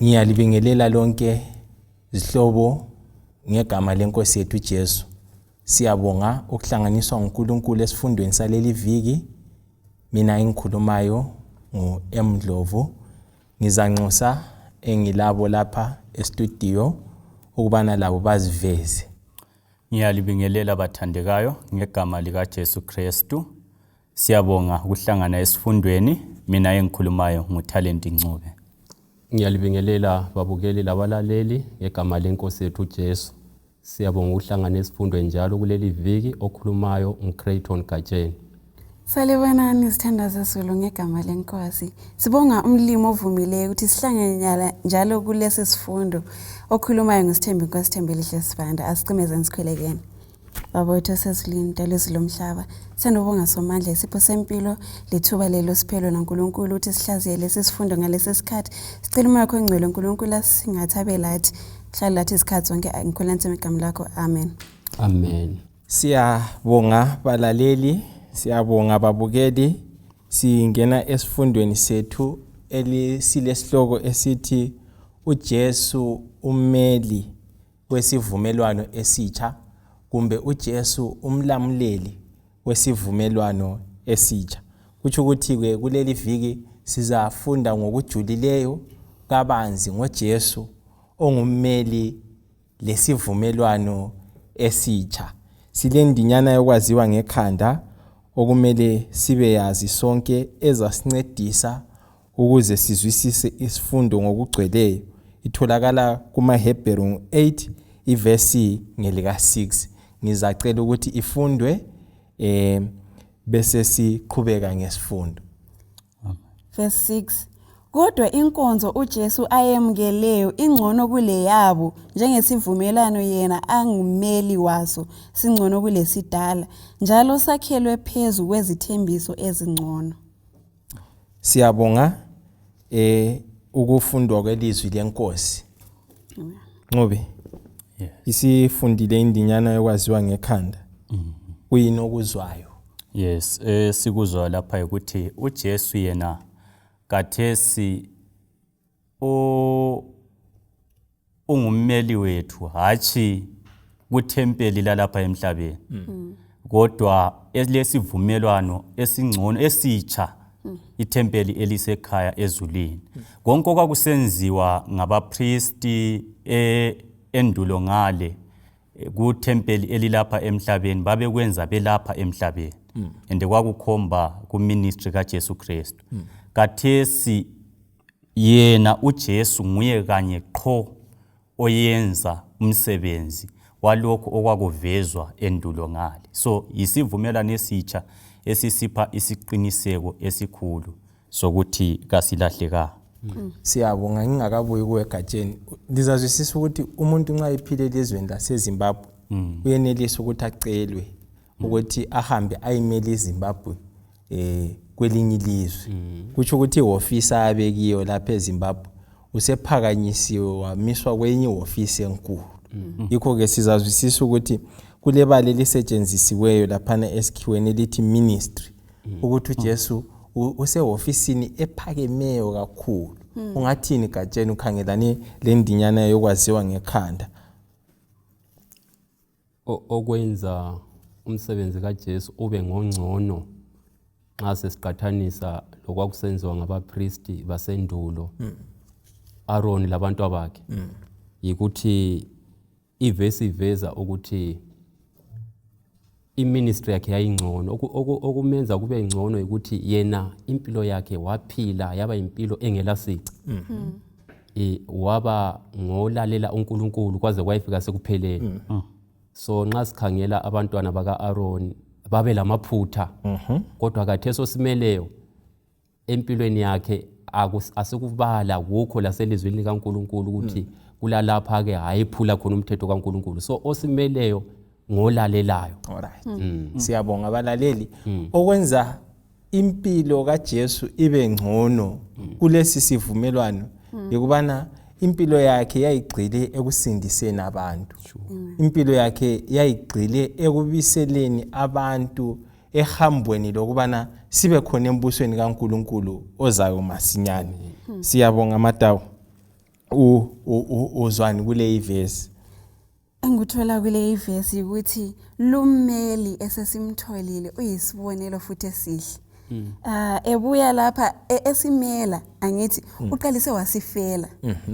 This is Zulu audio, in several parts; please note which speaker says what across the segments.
Speaker 1: Ngiyalibingelela lonke zihlobo ngegama lenkosi yethu Jesu. Siyabonga ukuhlanganiswa nguNkulunkulu esifundweni saleli viki. Mina engikhulumayo ngu-M Ndlovu. Ngizanxusa engilabo lapha estudio ukubana labo baziveze.
Speaker 2: Ngiyalibingelela bathandekayo ngegama likaJesu Kristu. Siyabonga ukuhlangana esifundweni. Mina engikhulumayo nguTalent Ncube.
Speaker 3: Ngiyalibingelela babukeli labalaleli ngegama lenkosi yethu uJesu. Siyabonga ukuhlangana esifundweni njalo kuleli viki okhulumayo nguCrayton Gatsheni.
Speaker 4: Salibonani zithandwa zezulu ngegama lenkosi. Sibonga umlimi ovumileyo ukuthi sihlangane njalo kulesi sifundo okhulumayo nguSithembi Inkosi Thembelihle Sibanda. Asicimezeni sikhulekeni. Baba wethu osezulwini, Mdali wezulu lomhlaba, siyandubonga Somandla isipho sempilo lethuba lelo siphelo naNkulunkulu ukuthi sihlaziye lesi sifundo ngalesi sikhathi. Sicela umoya wakho ongcwele Nkulunkulu asingathi abe lathi, hlale lathi izikhathi zonke ngikhuleka ntsema igama lakho. Amen.
Speaker 3: Amen.
Speaker 1: Siyabonga balaleli, siyabonga babukeli. Singena esifundweni sethu elisilesihloko esithi uJesu ummeli wesivumelwano esitsha kumbe uJesu umlamuleli wesivumelwano esitsha. Kutsho ukuthi-ke kuleli viki sizafunda ngokujulileyo kabanzi ngoJesu ongummeli lesivumelwano esitsha. Silendinyana yokwaziwa ngekhanda okumele sibeyazi sonke ezasincedisa ukuze sizwisise isifundo ngokugcweleyo. Itholakala kumaHebheru 8 ivesi ngelika-6. Ngizacela ukuthi ifundwe eh bese siqhubeka ngesifundo.
Speaker 4: Verse 6 Kodwa inkonzo uJesu ayemukeleyo ingcono kuleyabo njengesivumelwano yena angummeli waso singcono kulesidala njalo sakhelwe phezu kwezithembiso ezingcono.
Speaker 1: Siyabonga eh ukufundwa kwelizwi lenkosi. Ncube.
Speaker 2: Yes.
Speaker 1: Isifundile indinyana yokwaziwa ngekhanda. Kuyini okuzwayo?
Speaker 2: Yes, sikuzwa lapha ukuthi uJesu yena kathesi ungummeli wethu hatshi kuthempeli lalapha emhlabeni. Kodwa elesivumelwano esingcono esitsha ithempeli elisekhaya ezulwini. Konke okwakusenziwa ngabapristi endulo ngale kuthempeli elilapha emhlabeni babekwenza belapha emhlabeni. And kwakukhomba kuministry kaJesu Kristu. Kathesi yena uJesu nguye kanye qho oyenza umsebenzi walokhu okwakuvezwa endulo ngale. So yisivumelwano esitsha esisipha isiqiniseko esikhulu sokuthi kasilahlekanga.
Speaker 1: Siyabonga ngingakabuyi kuwe Gatsheni. Lizazwisisa ukuthi umuntu nxa ephile elizweni laseZimbabwe uyenelisa ukuthi acelwe ukuthi ahambe ayimele iZimbabwe kwelinye ilizwe. Kutsho ukuthi ihofisi abekiyo lapha eZimbabwe usephakanyisiwe wamiswa kwenye ihofisi enkulu. Yikho-ke sizazwisisa ukuthi kulebala elisetshenzisiweyo laphana esikhiweni elithi ministry, ukuthi uJesu usehofisini ephakemeyo kakhulu. Ungathini Gatsheni ukhangelane lendinyana yokwaziwa ngekhanda?
Speaker 3: Okwenza umsebenzi kaJesu ube ngongcono nxa sesiqathanisa lokwakusenziwa ngabapristi basendulo, Aaron labantu abakhe, yikuthi ivesi iveza ukuthi iministry yakhe yayingcono. Okumenza kube ngcono ukuthi yena impilo yakhe waphila yaba impilo engelasici. Waba ngolalela uNkulunkulu kwaze kwayifika sekupheleni. So nxa sikhangela abantwana baka Aaron babe lamaphutha, kodwa khathesi osimeleyo empilweni yakhe asikubala kukho laselizwini likaNkulunkulu ukuthi kulalapha ke hayiphula khona umthetho kaNkulunkulu. So osimeleyo ngolalelayo.
Speaker 1: Alright. Siyabonga abalaleli. Okwenza impilo kaJesu ibe ngcono kulesi sivumelwano yikubana impilo yakhe yayigxile ekusindiseni abantu. Impilo yakhe yayigxile ekubiseleni abantu ehambweni lokubana sibe khona embusweni kaNkulunkulu ozayo masinyane. Siyabonga Matawu. Uzwani kule ivesi?
Speaker 4: Engikuthola kule ivesi ukuthi lummeli esesimtholile uyisibonelo futhi esihle. Ebuya lapha esimela angithi uqalise wasifela.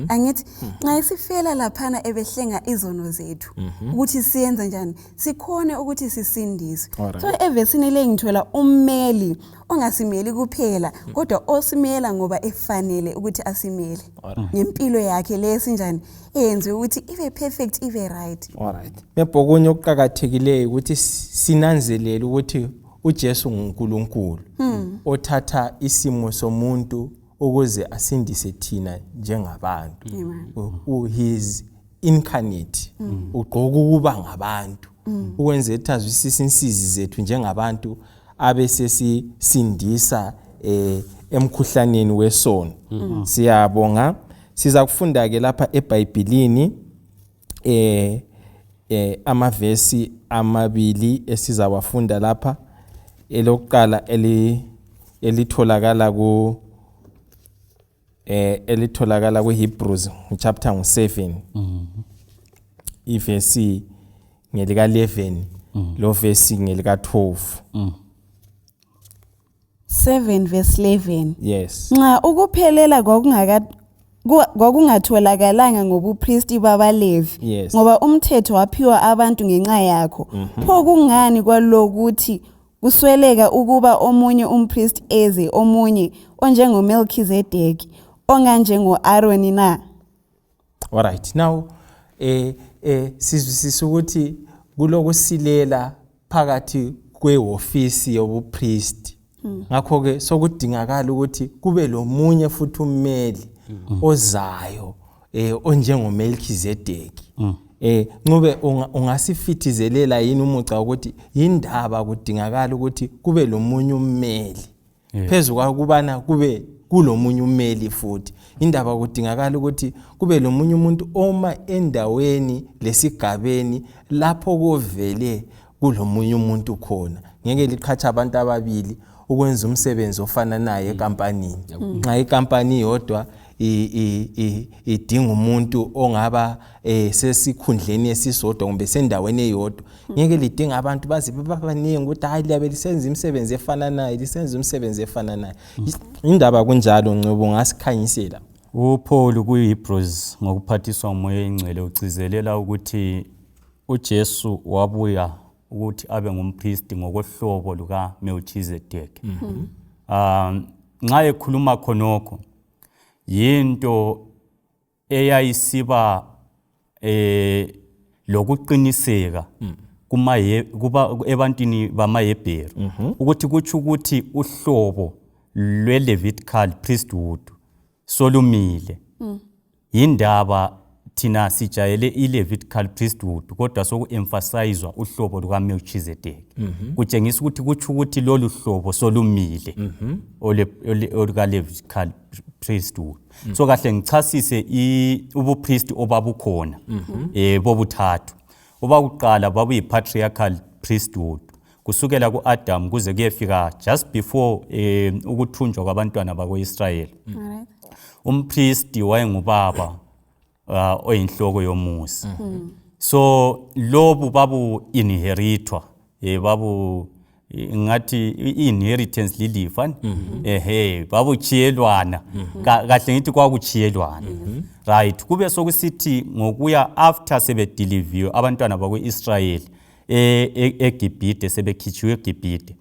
Speaker 4: Angithi nxa esifela laphana ebehlenga izono zethu ukuthi siyenze njani sikhone ukuthi sisindiswe. So evesini le ngithola ummeli ongasimeli kuphela kodwa osimela ngoba efanele ukuthi asimele ngempilo yakhe lesinjani eyenziwe ukuthi ibe perfect, ibe right.
Speaker 1: Alright. Maybe okunye okuqakathekileyo ukuthi sinanzelele ukuthi uJesu nguNkulunkulu othatha isimo somuntu ukuze asindise thina njengabantu. He is incarnate. Ugqoka ukuba ngabantu. Ukwenza ukuthi azwisise insizi zethu njengabantu, abe sesisindisa emkhuhlaneni wesono. Siyabonga. Siza kufunda ke lapha eBhayibhelini amavesi amabili esizawafunda lapha. Elokuqala elitholakala ku elitholakala ku Hebrews chapter 7, ivesi ngelika 11, lo vesi ngelika 12.
Speaker 4: 7 verse 11.
Speaker 1: Yes.
Speaker 4: Nxa ukuphelela kwakungatholakalanga ngobupristi babaLevi, ngoba umthetho waphiwa abantu ngenxa yakho, pho kungani kwalokuthi kusweleka ukuba omunye umpristi eze, omunye onjengoMelkizedeki, onganjengo-Aroni na?
Speaker 1: Alright, now sizwisisa ukuthi kulokusilela phakathi kwehofisi yobupristi, ngakho ke sokudingakala ukuthi kube lomunye futhi ummeli ozayo onjengoMelkizedeki. Ncube, ungasifithizelela yini umuca ukuthi yindaba kudingakala ukuthi kube lomunye ummeli phezu kwakubana kube kulomunye ummeli futhi? Indaba kudingakala ukuthi kube lomunye umuntu oma endaweni lesigabeni lapho kovele kulomunye umuntu khona? Ngeke liqhatshe abantu ababili ukwenza umsebenzi ofananayo ekampanini, nxa ikampani yodwa idinga umuntu ongaba sesikhundleni esisodwa kumbe sendaweni eyodwa. Ngeke lidinga abantu baze babaningi ukuthi hayi, liyabe lisenza imisebenzi efananayo, lisenza umsebenzi efananayo. Indaba kunjalo, Ncube, ungasikhanyisela?
Speaker 2: UPaul kuHebrews, ngokuphathiswa nguMoya oyiNgcwele, ugcizelela ukuthi uJesu wabuya ukuthi abe ngumpristi ngokohlobo lukaMelchizedek. Nxa ekhuluma khonokho, yinto eyayisiba lokuqiniseka kuba ebantwini bamaHebheru ukuthi kutsho ukuthi uhlobo lwe-Levitical priesthood solumile. Yindaba thina sijayele i-Levitical priesthood, kodwa soku-emphasizwa uhlobo lukaMelchizedek, kutshengisa ukuthi kutsho ukuthi lolu hlobo solumile oluka-Levitical priesthood. So kahle ngichasise ubupristi obabukhona bobuthathu. Obakuqala babuyi-patriarchal priesthood, kusukela ku-Adam kuze kuyefika just before ukuthunjwa kwabantwana bako-Israyeli. Umpristi wayengubaba oyinhloko yomuzi. So lobu babu inheritwa, babu ngathi i-inheritance lilifa, ehe, babuchiyelwana. Kahle ngithi kwakuchiyelwana, right? Kube sokusithi ngokuya after sebedeliviwe abantwana bakwe-Israyeli eGibhide, sebekhitshiwe eGibhide,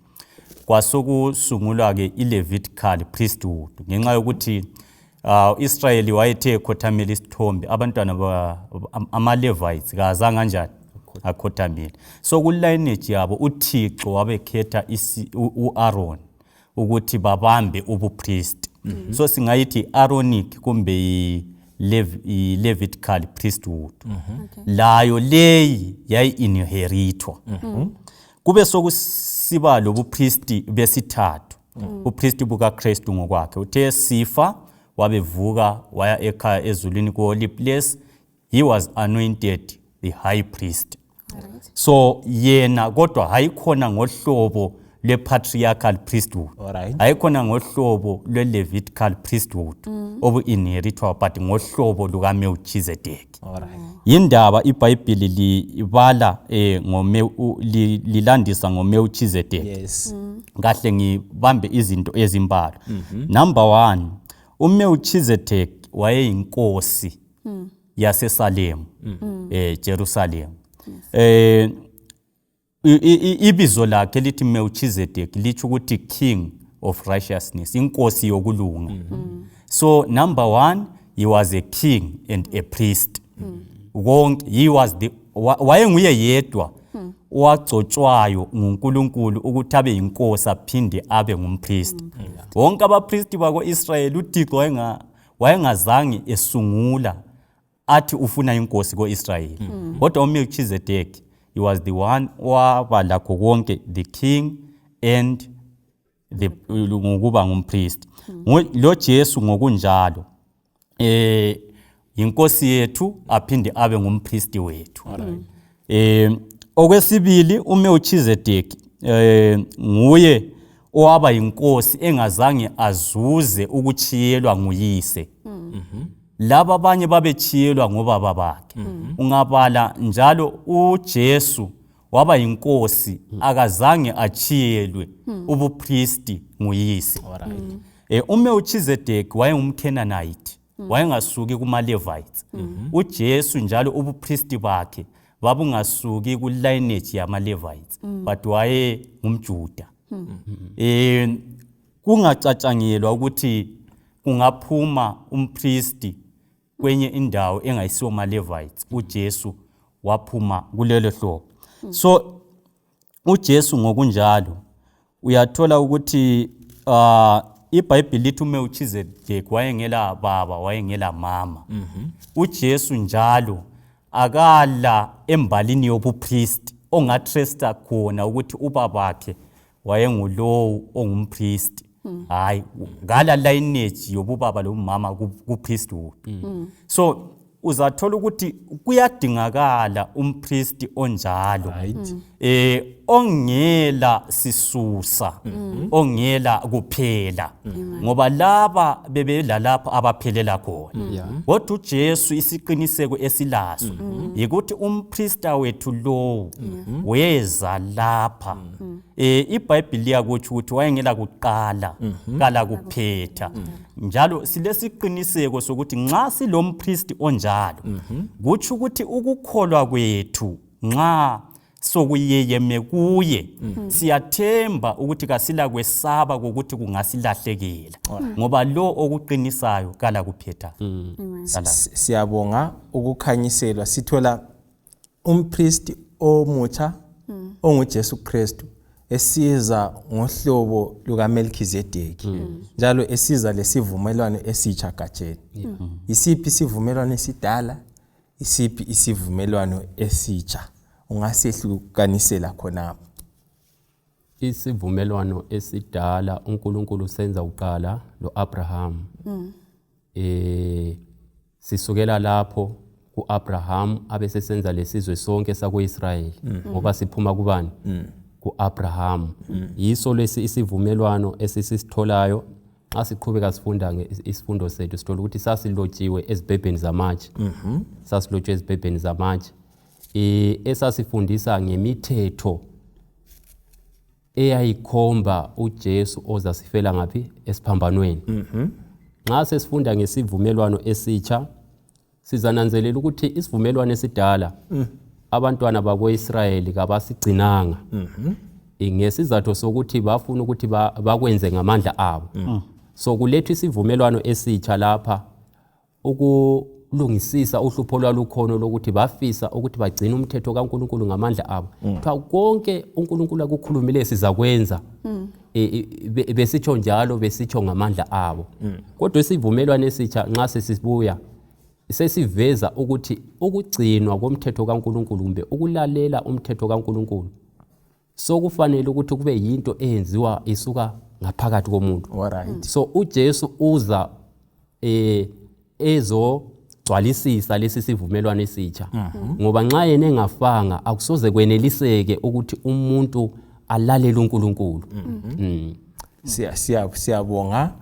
Speaker 2: kwasokusungulwa-ke i-Levitical priesthood, ngenxa yokuthi Israyeli wayethe ekhothamela isithombe, abantwana ama-Levites kazange kanjani akhothamele. So ku-lineage yabo uThixo wabekhetha u-Aaron ukuthi babambe ubupriest. So singayithi Aaronic kumbe i-Levitical priesthood. Layo leyi yayi-inheritwa. Kube sokusiba lobupristi besithathu, upristi bukaKristu ngokwakhe. Uthe sifa, wabevuka waya ekhaya ezulwini ku-holy place. He was anointed the high priest. So yena kodwa hayikhona ngohlobo. lwe-patriarchal priesthood. Hayikhona ngohlobo lwe-Levitical priesthood obu-inheritwa, but ngohlobo lukaMelchizedek. Yindaba iBhayibhili libala lilandisa ngoMelchizedek. Kahle ngibambe izinto ezimbalwa. Number 1, uMelchizedek wayeyinkosi yaseSalem, Jerusalem. Ibizo lakhe lithi Melchizedek lithi ukuthi King of Righteousness, inkosi yokulunga. So number 1, he was a king and a priest. Konke he was the wayenguye yedwa owagcotshwayo nguNkulunkulu ukuthi abe yinkosi aphinde abe ngumpriest. Wonke abapristi bako-Israyeli uThixo wayengazange esungula athi ufuna inkosi ko-Israyeli. Kodwa uMelchizedek, he was the one owaba lakho konke, the king and the ngokuba ngumpriest. Lo Jesu ngokunjalo inkosi yethu aphinde abe ngumpristi wethu. Okwesibili, uMelchizedek nguye owaba inkosi engazange azuze ukuchiyelwa nguyise. Laba abanye babechiyelwa ngobaba bakhe. Ungabala njalo uJesu waba inkosi akazange achiyelwe ubupristi nguyise. uMelchizedek wayengumCanaanite, wayengasuki kuma-Levites. uJesu njalo ubupristi bakhe babungasuki ku-lineage yama-Levites, but waye ngumJuda. Kungacatshangelwa ukuthi kungaphuma umpristi kwenye indawo engayisiwo ma-Levites. uJesu waphuma kulelo hlobo. So uJesu ngokunjalo uyathola ukuthi iBhayibheli lithi uMelchizedek wayengela baba, wayengela mama. uJesu njalo akala embalini yobupriest ongatresta khona ukuthi ubabakhe wayengulowo ongumpriest. Hayi, ngala lineage yobubaba lobumama ku-priesthood. So uzathola ukuthi kuyadingakala umpriest onjalo, ongela sisusa, ongela kuphela, ngoba laba bebelalapho abaphelela khona. Kodwa uJesu isiqiniseko esilaso yikuthi umpriesta wethu lowo weza lapha. iBhayibheli liyakutsho ukuthi wayengela kuqala kala kuphetha. Njalo silesiqiniseko sokuthi nxa silompristi onjalo, kutsho ukuthi ukukholwa kwethu nxa sokuyeyeme kuye, siyathemba ukuthi kasila kwesaba kokuthi kungasilahlekela, ngoba lo okuqinisayo kala kuphetha.
Speaker 1: Siyabonga ukukhanyiselwa. Sithola umpristi omutsha onguJesu Kristu esiza ngohlobo lukaMelchizedeki, njalo esiza lesivumelwano esitsha gatsheni. Isiphi isivumelwano esidala, isiphi isivumelwano esitsha? Ungasehlukanisela khonapho.
Speaker 3: Isivumelwano esidala uNkulunkulu senza uqala loAbraham. Sisukela lapho kuAbraham abesesenza lesizwe sonke sakuIsrayeli, ngoba siphuma kubani? kuAbraham. Yiso lesi isivumelwano esisitholayo xa siqhubeka sifunda isifundo sethu, sithola ukuthi sasilotshiwe ezibhebheni zamatshe. Sasilotshwe ezibhebheni zamatshe esasifundisa ngemithetho eyayikhomba uJesu ozasifela ngaphi? Esiphambanweni. Nxa sesifunda ngesivumelwano esitsha, sizananzelela ukuthi isivumelwano esidala abantwana bakoIsrayeli kabasigcinanga, ngesizathu sokuthi bafuna ukuthi bakwenze ngamandla abo. So kulethwa isivumelwano esitsha lapha ukulungisisa uhlupho lwalukhono lokuthi bafisa ukuthi bagcine umthetho kaNkulunkulu ngamandla abo. Kuthiwa konke uNkulunkulu akukhulumileyo sizakwenza. Besitsho njalo, besitsho ngamandla abo. Kodwa isivumelwano esitsha nxa sesibuya sesiveza ukuthi ukugcinwa komthetho kaNkulunkulu kumbe ukulalela umthetho kaNkulunkulu sokufanele ukuthi kube yinto eyenziwa isuka ngaphakathi komuntu. So uJesu uza ezogcwalisisa lesi sivumelwano esitsha, ngoba nxa yena engafanga akusoze kweneliseke ukuthi umuntu alalele uNkulunkulu.
Speaker 1: Siyabonga.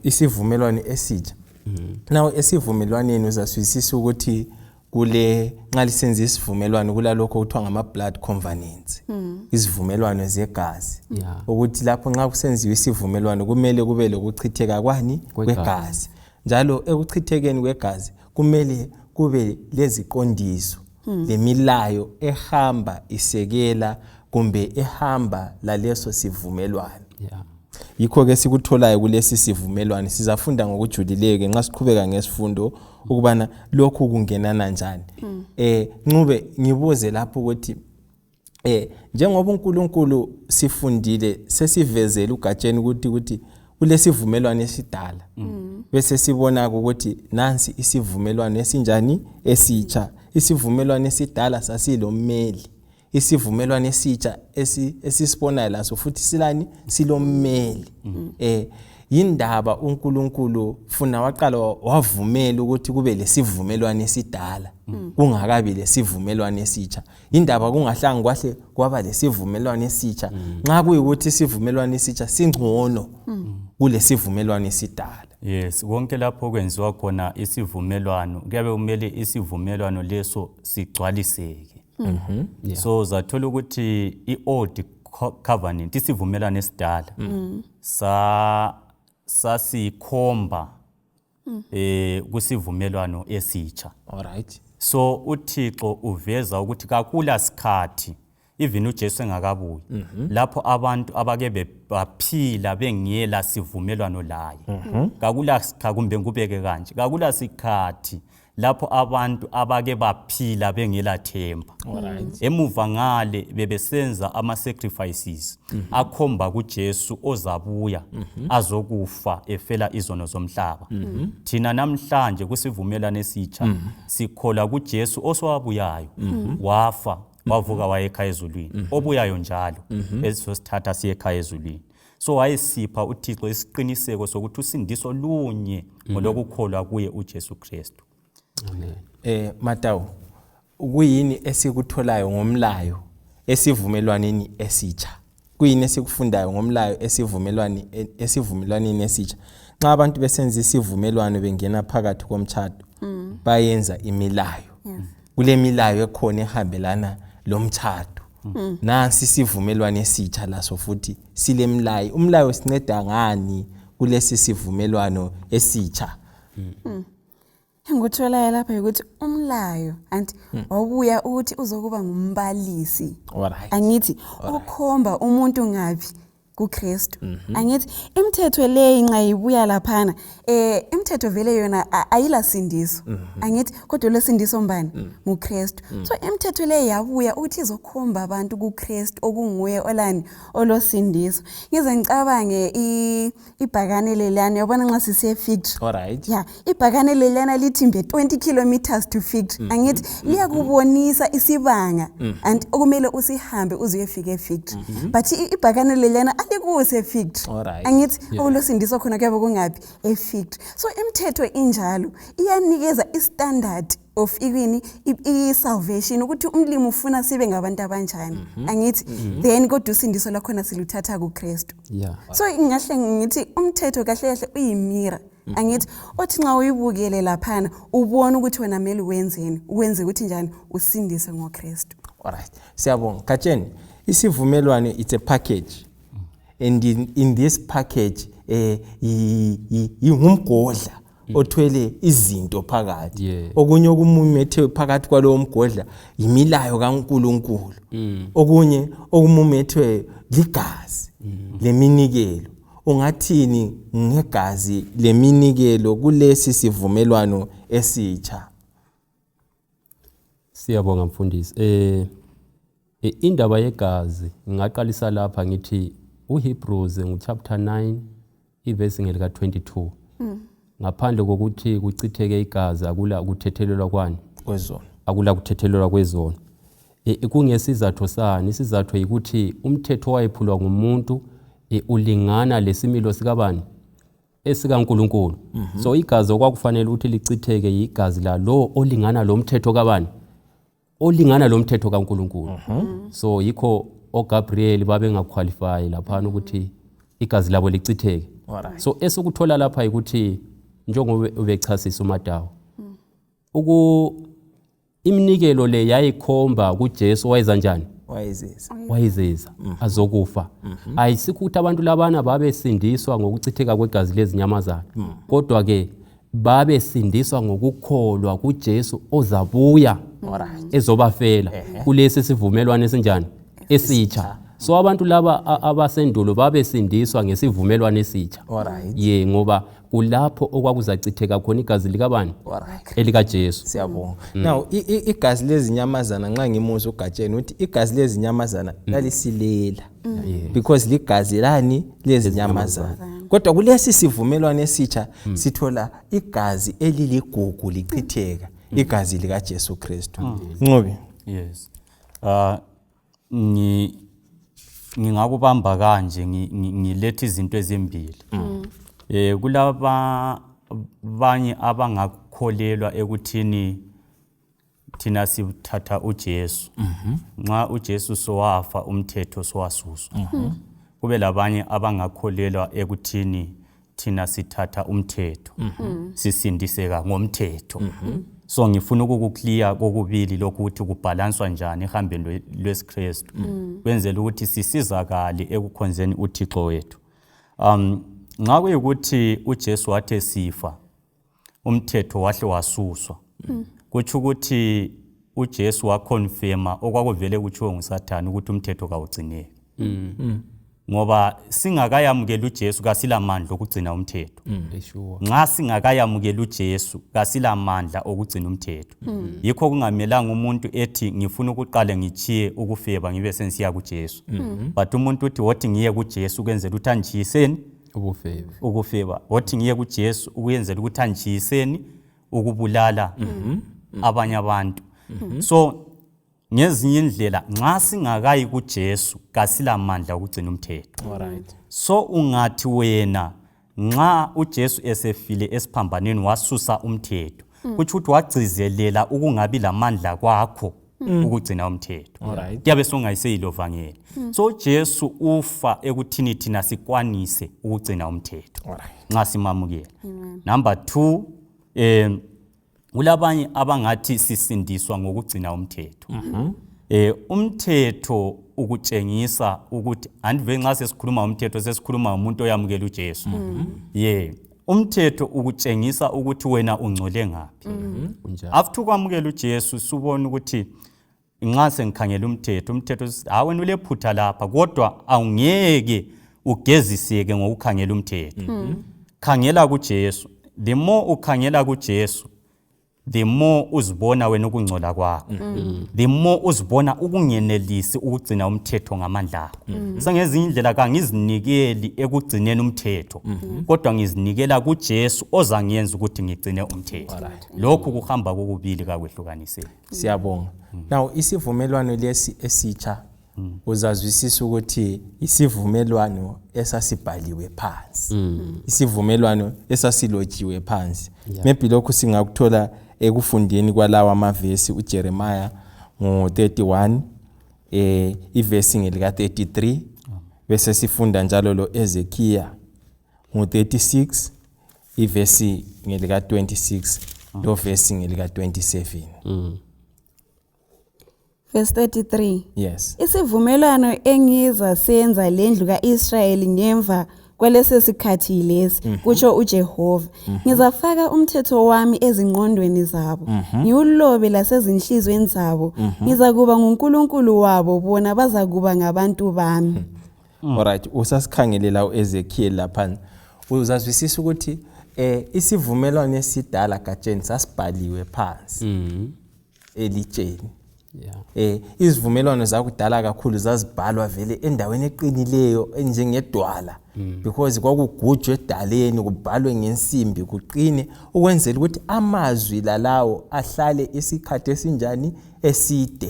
Speaker 1: Isivumelwano esitsha. Now esivumelwaneni uzaswisisa ukuthi kule nxa lisenza isivumelwano kulalokho okuthiwa ngama-blood covenants, izivumelwano zegazi, ukuthi lapho nxa kusenziwa isivumelwano kumele kube lokuchitheka kwani? Kwegazi. Njalo ekuchithekeni kwegazi kumele kube leziqondiso lemilayo ehamba isekela kumbe ehamba laleso sivumelwano. Yikho-ke sikutholayo kulesi sivumelwano. Sizafunda ngokujulileyo-ke nxa siqhubeka ngesifundo ukubana lokhu kungenana njani. Ncube, ngibuze lapho ukuthi njengoba uNkulunkulu sifundile, sesivezele ugatsheni ukuthi kulesivumelwano esidala, bese sibona ukuthi nansi isivumelwano esinjani? Esitsha. Isivumelwano esidala sasilommeli, isivumelwano esitsha esisibonayo laso futhi silani? Silommeli. Yindaba uNkulunkulu funa waqala wavumela ukuthi kube lesivumelwano esidala kungakabi lesivumelwano esitsha? Indaba kungahlangi kwahle kwaba lesivumelwano esitsha nxa kuyikuthi isivumelwano esitsha singcono kulesivumelwano esidala?
Speaker 2: Yes, konke lapho kwenziwa khona isivumelwano kuyabe kumele isivumelwano leso sigcwaliseke. So uzathola ukuthi i-old covenant, isivumelwano esidala, sasikhomba kusivumelwano esitsha. So uThixo uveza ukuthi kakula sikhathi, even uJesu engakabuyi, lapho abantu abake baphila bengela sivumelwano laye. Kakula sikhathi, kumbe ngikubeke kanje, kakula sikhathi lapho abantu abake baphila bengela themba. Emuva ngale bebesenza ama-sacrifices akhomba kuJesu ozabuya azokufa efela izono zomhlaba. Thina namhlanje kusivumelwano esitsha sikholwa kuJesu osowabuyayo, wafa, wavuka, wayekhaya ezulwini, obuyayo njalo ezosithatha siye ekhaya ezulwini. So wayesipha uThixo isiqiniseko sokuthi usindiso lunye, ngolokukholwa kuye uJesu Kristu.
Speaker 3: Amen.
Speaker 1: Matawu, kuyini esikutholayo ngomlayo esivumelwaneni esitsha? Kuyini esikufundayo ngomlayo esivumelwaneni esitsha? Nxa abantu besenza isivumelwano, bengena phakathi komtshado, bayenza imilayo. Kule milayo ekhona ehambelana lomtshado. Nansi isivumelwano esitsha laso futhi silemlayo. Umlayo sinceda ngani kulesi sivumelwano esitsha?
Speaker 4: Engikutholayo lapha ukuthi umlayo anti wabuya ukuthi uzokuba ngumbalisi, angithi, okhomba umuntu ngaphi? KuKristu, angithi? Imithetho leyi nxa ibuya laphana, imithetho vele yona ayilasindiso, angithi? Kodwa lesindiso mbani? NguKristu. So imithetho leyi yabuya ukuthi izokhomba abantu kuKristu, okunguye olani? Olosindiso. Ngize ngicabange ibhakane leliyana, uyabona, nxa sisiye Fig. Ya, ibhakane leliyana lithi mbe 20 kilometers to Fig, angithi? Liyakubonisa isibanga and okumele usihambe uze uyefika eFig, but ibhakane leliyana alikuse eFig, angithi? Okulosindiso khona kuyabe kungaphi? EFig. So imithetho injalo, iyanikeza i-standard of ikwini, i-salvation, ukuthi umlimi ufuna sibe ngabantu abanjani, angithi? Then kodwa usindiso lwakhona siluthatha kuKristu. So ngingahle ngithi umthetho kahle kahle uyi-mirror, angithi, othi nxa uyibukele laphana ubone ukuthi wena kumele wenzeni, ukwenze ukuthi njani usindise ngoKristu.
Speaker 1: Alright, siyabonga. Gatsheni, isivumelwano, it's a package, and in this package ingumgodla othwele izinto phakathi. Okunye okumumethe phakathi kwalowo mgodla yimilayo kaNkuluNkulu. Okunye okumumethwe ligazi leminikelo. Ungathini ngegazi leminikelo kulesi sivumelwano esitsha?
Speaker 3: Siyabonga mfundisi. Indaba yegazi, ngingaqalisa lapha ngithi uHebrews ngu-chapter 9 ivesi ngelika 22. Ngaphandle kokuthi kuchitheke igazi akula kuthethelelwa kwani?
Speaker 1: Kwezono.
Speaker 3: Akula kuthethelelwa kwezono. Kungesizatho sani? Isizatho yikuthi umthetho wayephulwa ngumuntu ulingana lesimilo sikabani? EsikaNkuluNkulu. So igazi okwakufanele ukuthi lichitheke igazi lalo olingana lomthetho kabani? Olingana lomthetho kaNkuluNkulu. So yikho oGabriel babengaqualify laphana ukuthi igazi labo lichitheke.
Speaker 1: Alright.
Speaker 3: So esikuthola lapha ukuthi njengoba ubechasisa uMadawu, iminikelo le yayikhomba kuJesu wayeza njani?
Speaker 1: Wayezeza.
Speaker 3: Wayezeza azokufa. Ayisikho ukuthi abantu labana babesindiswa ngokuchitheka kwegazi lezinyamazana, kodwa ke babesindiswa ngokukholwa kuJesu ozabuya ezobafela kulesi sivumelwano esinjani? Esitsha. So abantu laba abasendulo babesindiswa ngesivumelwano esitsha. Ye, ngoba kulapho okwakuzachitheka khona igazi likabani? ElikaJesu.
Speaker 1: Siyabonga. Now igazi lezinyamazana, nxa ngimuzwa uGatsheni uthi igazi lezinyamazana lalisilela because ligazi lani lezinyamazana. Kodwa kulesi sivumelwano esitsha sithola igazi eliligugu lichitheka, igazi likaJesu Kristu. Nqobi.
Speaker 2: Yes. Ngingakubamba kanje, ngiletha izinto ezimbili. Kulaba banye abangakholelwa ekuthini thina sithatha uJesu. Nxa uJesu sowafa umthetho sowasuswa. Kube labanye abangakholelwa ekuthini thina sithatha umthetho, sisindiseka ngomthetho. So ngifuna ukukuclear kokubili lokhu ukuthi kubhalanswa njani ehambeni lwesiKristu, kwenzela ukuthi sisizakale ekukhonzeni uThixo wethu. Nxa kuyikuthi uJesu wathi sifa umthetho wahle wasuswa, kutsho ukuthi uJesu waconfirma okwakuvele kutshiwo nguSathane ukuthi umthetho kawugcineki. Ngoba singakayamukeli uJesu kasilamandla okugcina umthetho. Nxa singakayamukeli uJesu kasilamandla okugcina umthetho. Yikho kungamelanga umuntu ethi ngifuna ukuqale ngitshiye ukufeba ngibe sengisiya kuJesu. But umuntu uthi wothi ngiye kuJesu ukwenzela ukuthi angitshiyiseni ukufeba. Wothi ngiye kuJesu ukwenzela ukuthi angitshiyiseni ukubulala abanye abantu. So ngezinye indlela nxa singakayi kuJesu kasilamandla okugcina umthetho.
Speaker 1: Alright.
Speaker 2: So ungathi wena nxa uJesu esefile esiphambanweni wasusa umthetho, kutsho ukuthi wagcizelela ukungabi lamandla kwakho ukugcina umthetho.
Speaker 1: Alright.
Speaker 2: Kuyabe sokungayiseyilo vangeli. So uJesu ufa ekuthini thina sikwanise ukugcina umthetho.
Speaker 1: Alright.
Speaker 2: Nxa simamukela. Number 2, kulabanye abangathi sisindiswa ngokugcina umthetho. Umthetho ukutshengisa ukuthi andive nxa sesikhuluma umthetho sesikhuluma umuntu oyamukela uJesu. Ye, umthetho ukutshengisa ukuthi wena ungcole ngaphi. After ukwamukela uJesu subona ukuthi nxa sengikhangela umthetho, umthetho ha wena ulephutha lapha, kodwa awungeke ugeziseke ngokukhangela umthetho. Khangela kuJesu. The more ukhangela kuJesu, the more uzibona wena ukungcola kwakho. The more uzibona ukungenelisi ukugcina umthetho ngamandla akho. Sengezinye indlela kangizinikeli ekugcineni umthetho, kodwa ngizinikela kuJesu ozangenza ukuthi ngigcine umthetho. Lokhu kuhamba kokubili kakwehlukaniseki.
Speaker 1: Siyabonga. Now isivumelwano lesi esitsha uzazwisisa ukuthi isivumelwano esasibhaliwe phansi, isivumelwano esasilotshiwe phansi. Maybe lokhu singakuthola ekufundeni kwalawa amavesi uJeremiah ngo-31 ivesi ngelika 33, bese sifunda njalo lo Ezekiel ngo-36 ivesi ngelika 26 lo vesi ngelika 27.
Speaker 4: Verse 33.
Speaker 1: Yes.
Speaker 4: Isivumelwano engizasenza lendlu kaIsrayeli ngemva kwaleso sikhathi lesi, kutsho uJehova. Ngizafaka umthetho wami ezingqondweni zabo, ngiwulobe lasezinhlizweni zabo. Ngizakuba nguNkulunkulu wabo, bona bazakuba ngabantu bami.
Speaker 1: Alright, usasikhangelela uEzekiel lapha. Uzazwisisa ukuthi isivumelwano esidala Gatsheni sasibhaliwe phansi elitsheni. Izivumelwano zakudala kakhulu zazibhalwa vele endaweni eqinileyo enjengedwala, because kwakugujwe edaleni kubhalwe ngensimbi kuqine ukwenzela ukuthi amazwi lalawo ahlale isikhathi esinjani eside,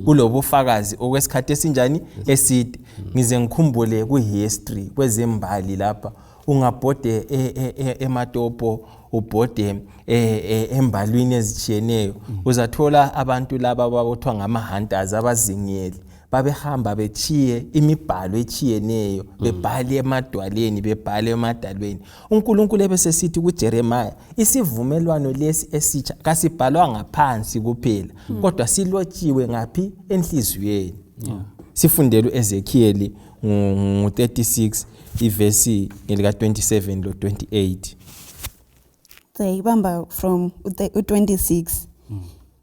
Speaker 1: kulobufakazi okwesikhathi esinjani eside. Ngize ngikhumbule ku-history kwezembali lapha, ungabhode ematopo, ubhode embalwini ezitshiyeneyo, uzathola abantu laba ababothiwa ngama-hunters, abazingeli. Babehamba bechiye imibhalo etshiyeneyo, bebhale emadwaleni, bebhale emadalweni. UNkulunkulu ebesesithi kuJeremiah, isivumelwano lesi esitsha kasibhalwanga phansi kuphela, kodwa silotshiwe ngaphi? Enhliziyweni. Sifundele uEzekiel ngu-36 ivesi ngelika 27 lo 28.
Speaker 4: Siyayibamba from u-26.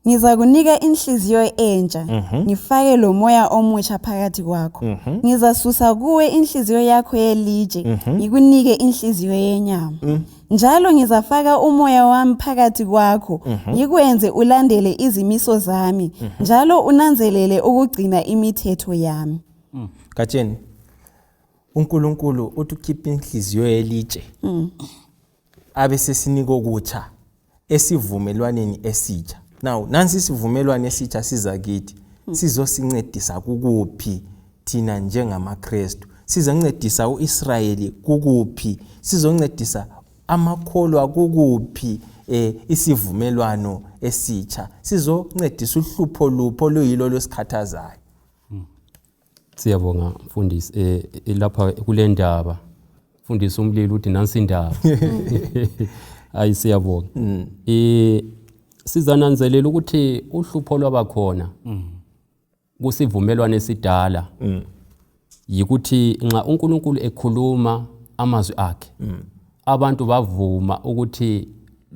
Speaker 4: Ngizakunika inhliziyo entsha, ngifake lo moya omutsha phakathi kwakho. Ngizasusa kuwe inhliziyo yakho yelitshe, ngikunike inhliziyo yenyama. Njalo ngizafaka umoya wami phakathi kwakho, ngikwenze ulandele izimiso zami, njalo unanzelele ukugcina imithetho yami.
Speaker 1: Gatsheni, uNkulunkulu uthi ukhipha inhliziyo yelitshe abe sesinika okutsha esivumelwaneni esitsha. Now nansi isivumelwano esitsha siza kithi, sizosincedisa kukuphi thina njengamaKrestu? Sizoncedisa uIsrayeli kukuphi? Sizoncedisa amakholwa kukuphi isivumelwano esitsha? Sizoncedisa uhlupho lupho oluyilo lwesikhathazayo?
Speaker 3: Siyabonga mfundisi. Lapha kule ndaba mfundisi umlilo uthi nansi indaba. Hayi, siyabonga. Sizananzelela ukuthi uhlupho lwabakhona kusivumelwano esidala yikuthi nxa uNkulunkulu ekhuluma amazwi akhe, abantu bavuma ukuthi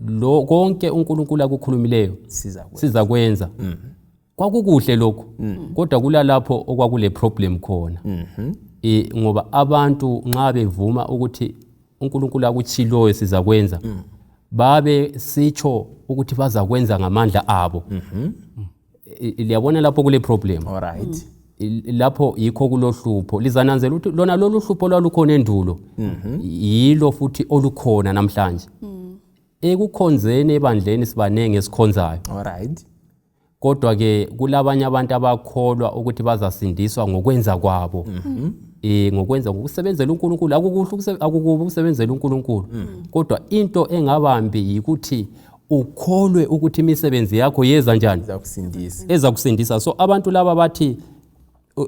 Speaker 3: lo konke uNkulunkulu akukhulumileyo sizakwenza. Kwakukuhle lokhu, kodwa kulalapho okwakule problem khona. Ngoba abantu nxa bevuma ukuthi uNkulunkulu akutshiloyo sizakwenza, babe sitsho ukuthi bazakwenza ngamandla abo. Liyabona lapho kule problem. Lapho yikho kulohlupho. Lizananzela ukuthi lona lolu hlupho lwalukhona endulo, yilo futhi olukhona namhlanje. Ekukhonzeni ebandleni sibanengi esikhonzayo. Kodwa ke kulabanye abantu abakholwa ukuthi bazasindiswa ngokwenza kwabo. Ngokwenza, ngokusebenzela uNkulunkulu. Akukuhle, akukubi ukusebenzela uNkulunkulu. Kodwa into engabambi yikuthi ukholwe ukuthi imisebenzi yakho yeza njani?
Speaker 1: Ezakusindisa.
Speaker 3: Ezakusindisa. So abantu laba bathi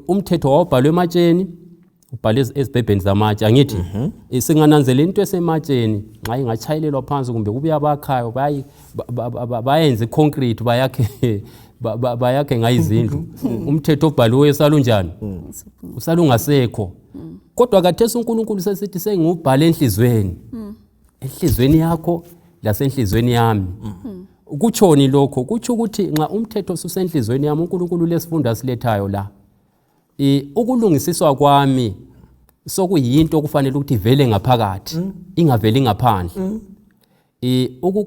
Speaker 3: umthetho wawubhalwe ematsheni, ubhalwe ezibhebheni zamatshe, angithi? Singananzela into esematsheni nxa ingachayelelwa phansi kumbe kubuye abakhayo bayenze iconcrete, bayakhe ngayo izindlu. Umthetho obhaliweyo salunjani? Usalungasekho. Kodwa khathesi uNkulunkulu sesithi sengiwubhale enhliziyweni. Enhliziyweni yakho lasenhliziyweni yami. Kutshoni lokho? Kutsho ukuthi nxa umthetho ususenhliziyweni yami, uNkulunkulu lesifundo asilethayo la, ukulungisiswa kwami sokuyinto okufanele ukuthi ivele ngaphakathi, ingaveli ngaphandle.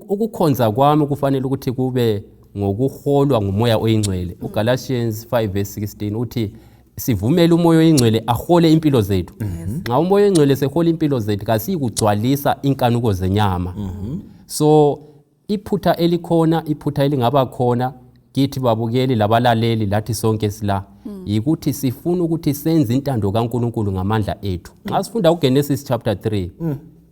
Speaker 3: Ukukhonza kwami kufanele ukuthi kube ngokuholwa ngumoya oyingcwele. UGalatians 5 verse 16 uthi sivumele umoya oyingcwele ahole impilo zethu. Nxa umoya oyingcwele sehola impilo zethu, kasiyikugcwalisa inkanuko zenyama. So iphutha elikhona, iphutha elingaba khona kithi babukeli labalaleli lathi sonke sila, yikuthi sifuna ukuthi senze intando kaNkulunkulu ngamandla ethu. Nxa sifunda uGenesis chapter 3,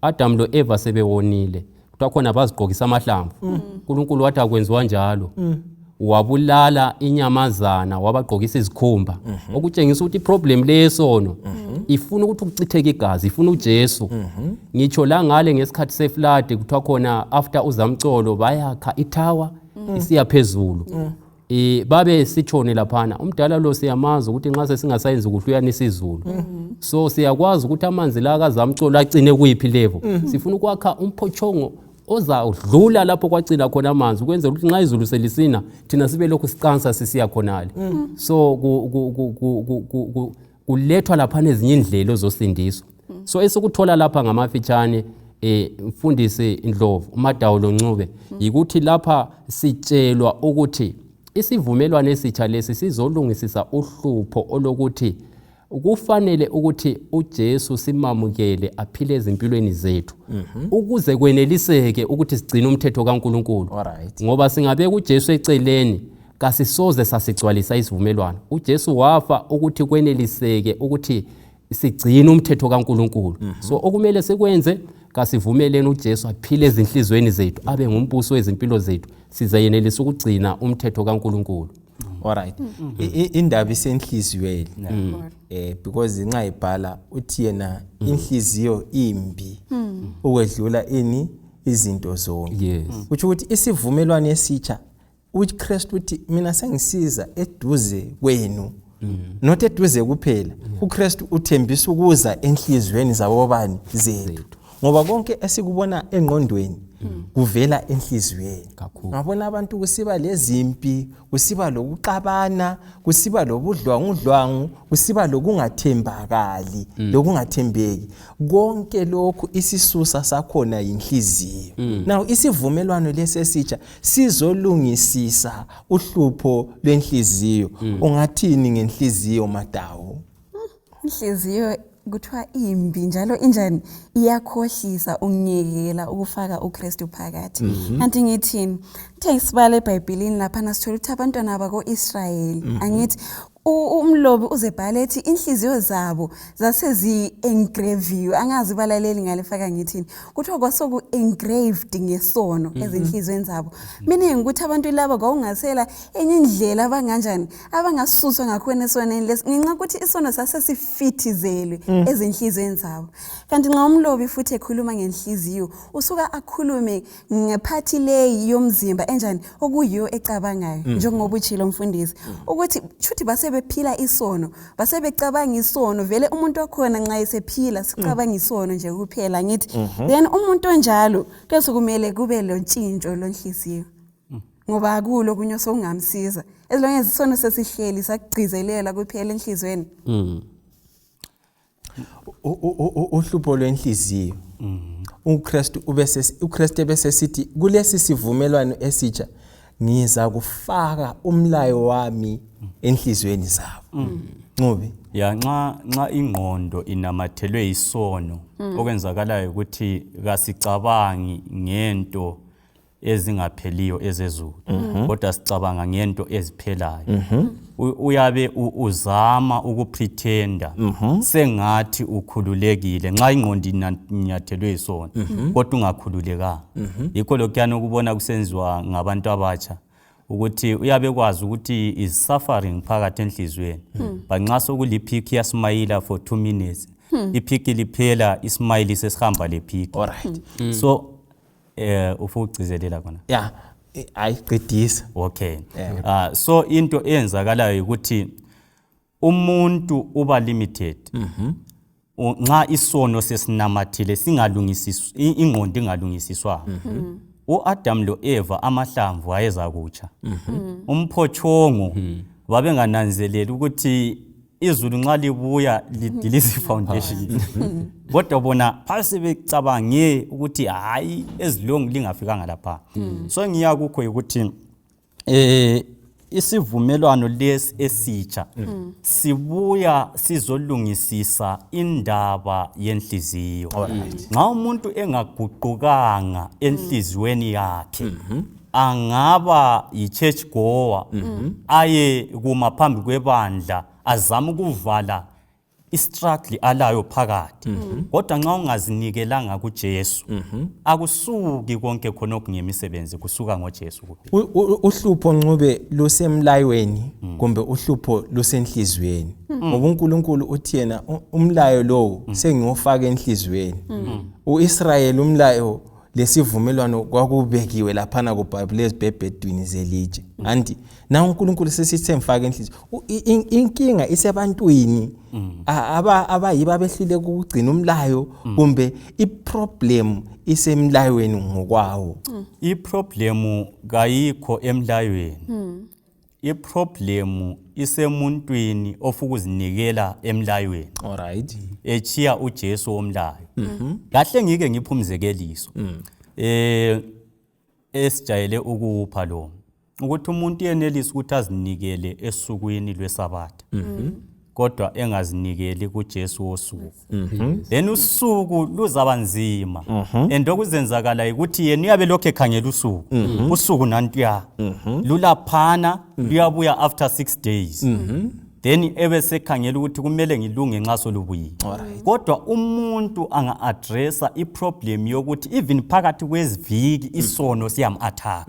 Speaker 3: Adam lo Eva sebewonile, kuthiwa khona bazigqokisa amahlamvu. uNkulunkulu wathi akwenziwa njalo. Wabulala inyamazana, wabagqokisa izikhumba, okutshengisa ukuthi iproblem le yesono ifuna ukuthi kuchitheke igazi, ifuna uJesu. Ngitsho la ngale ngesikhathi seflood, kuthiwa khona after uzamcolo bayakha ithawa isiya phezulu. Babe sitshone laphana. Umdala lo siyamazi ukuthi nxa sesingasayenzi kuhle uyanisa izulu. So siyakwazi ukuthi amanzi la kazamcolo agcine kuyiphi level. Sifuna ukwakha umphotshongo ozadlula lapho kwagcina khona amanzi, ukwenzela ukuthi nxa izulu selisina thina sibe lokhu siqansa sisiya khonale. So kulethwa laphana ezinye indlela ozosindiswa. So esikuthola lapha ngamafitshane, mfundisi Ndlovu, uMadawu loNcube, yikuthi lapha sitshelwa ukuthi isivumelwano esitsha lesi sizolungisisa uhlupho olokuthi kufanele ukuthi uJesu simamukele aphile ezimpilweni zethu, ukuze kweneliseke ukuthi sigcine umthetho kaNkulunkulu. Ngoba singabeka uJesu eceleni, kasisoze sasigcwalisa isivumelwano. uJesu wafa ukuthi kweneliseke ukuthi sigcine umthetho kaNkulunkulu. So okumele sikwenze, kasivumeleni uJesu aphile ezinhlizweni zethu, abe ngumbuso wezimpilo zethu, sizayenelisa ukugcina umthetho kaNkulunkulu.
Speaker 1: Alright, indaba isenhliziyweni, because nxa ibhala uthi yena inhliziyo imbi ukwedlula ini izinto zonke. Kutsho ukuthi isivumelwano esitsha, uKristu uthi mina sengisiza eduze kwenu, not eduze kuphela. UKristu uthembisa ukuza enhliziyweni zabobani zethu, ngoba konke esikubona engqondweni kuvela enhliziyweni.
Speaker 3: Kakhulu.
Speaker 1: Ngabona abantu kusiba lezimpi, kusiba lokuxabana, kusiba lobudlwangudlwangu, kusiba lokungathembakali, lokungathembeki. Konke lokhu isisusa sakhona yinhliziyo. Now isivumelwano lesi esitsha sizolungisisa uhlupho lwenhliziyo. Ungathini ngenhliziyo, Madawo?
Speaker 4: Inhliziyo kuthiwa imbi njalo injani, iyakhohlisa ungiyekela ukufaka uKristu phakathi. Kanti ngithini? Kuthe sibala eBhayibhelini laphana, sithola ukuthi abantwana bako-Israyeli, angithi umlobi uzebhala ethi inhliziyo zabo zasezi-engraviwe. Angazi balaleli ngalifaka ngithini. Kuthiwa kwasoku-engraved ngesono ezinhliziyweni zabo. Meaning ukuthi abantu laba kwawungasela enye indlela abanganjani abangasuswa ngakhona esonweni lesi, ngenxa yokuthi isono sasesifithizelwe ezinhliziyweni zabo. Kanti nxa umlobi futhi ekhuluma ngenhliziyo, usuka akhulume ngephathi leyi yomzimba enjani, okuyiyo ecabangayo, njengoba utshilo mfundisi ukuthi shuthi basebephila isono, basebecabanga isono. Vele umuntu wakhona nxa esephila sicabanga isono nje kuphela, ngithi then umuntu onjalo kuyabe kumele kube lontshintsho lwenhliziyo, ngoba akulo okunye sokungamsiza as long as isono sesihleli sakugcizelela kuphela enhliziyweni.
Speaker 1: Uhlupho lwenhliziyo, uKristu ubese uKristu bese sithi kulesi sivumelwano esitsha ngiza kufaka umlayo wami enhliziyweni zabo. Ncube.
Speaker 2: Ya, nxa ingqondo inamathelwe isono, okwenzakalayo ukuthi kasicabangi ngento ezingapheliyo ezezulu, kodwa sicabanga ngento eziphelayo. Uyabe uzama ukupretenda sengathi ukhululekile nxa ingqondo inyathelwe isono, kodwa ungakhululekanga. Yikho lokhuyana ukubona kusenziwa ngabantu abatsha ukuthi uyabe kwazi ukuthi is suffering phakathi enhliziyweni, but nxa sokuliphikhi iyasmayila for 2 minutes, iphikhi liphela, ismayili sesihamba lephikhi. So ufuna ukugcizelela khona?
Speaker 1: Ya, ayiqedisa.
Speaker 2: Okay. So into eyenzakalayo ukuthi umuntu uba limited nxa isono sesinamathile, singalungisiswa, ingqondo ingalungisiswanga. uAdam lo-Eva amahlamvu ayeza kutsha umphotshongo, babengananzeleli ukuthi izulu nxa libuya lidiliza ifoundation, kodwa bona phase becabange ukuthi hayi, ezilongu lingafikanga lapha. So ngiya kukho ukuthi isivumelwano lesi esitsha sibuya sizolungisisa indaba yenhliziyo. Nxa umuntu engaguqukanga enhliziyweni yakhe, angaba yi-church goer, aye kuma phambi kwebandla, azame ukuvala istruggle alayo phakathi, kodwa nxa ungazinikelanga kuJesu, akusuki konke khonokhu ngemisebenzi, kusuka ngoJesu kuphela.
Speaker 1: Uhlupho Ncube lusemlayweni kumbe uhlupho lusenhliziyweni? Ngoba uNkulunkulu uthi yena umlayo lowo sengiwufaka enhliziyweni. UIsrayeli umlayo lesivumelwano kwakubekiwe laphana kuBhayibheli ezibhebhedwini zelitshe, anti na uNkulunkulu sesithi semfaka enhliziyo. Inkinga isebantwini abayibo abehluleka ukugcina umlayo, kumbe iproblem isemlayweni ngokwawo?
Speaker 2: Iproblemu kayikho emlayweni, iproblemu isemuntwini ofuna ukuzinikela emlayweni echiya uJesu womlayo. Kahle, ngike ngiphe umzekeliso esijayele ukupha lo, ukuthi umuntu yenelisa ukuthi azinikele esukwini lwesabatha, kodwa engazinikeli kuJesu wosuku, then usuku luzaba nzima, and okuzenzakala ukuthi yena uyabe lokhu ekhangela usuku, usuku nantuya lulaphana, luyabuya after 6 days. Then ebesekhangela ukuthi kumele ngilunge nxa solubuyile. Kodwa umuntu anga-addressa iproblem yokuthi even phakathi kweziviki isono siyam-attack.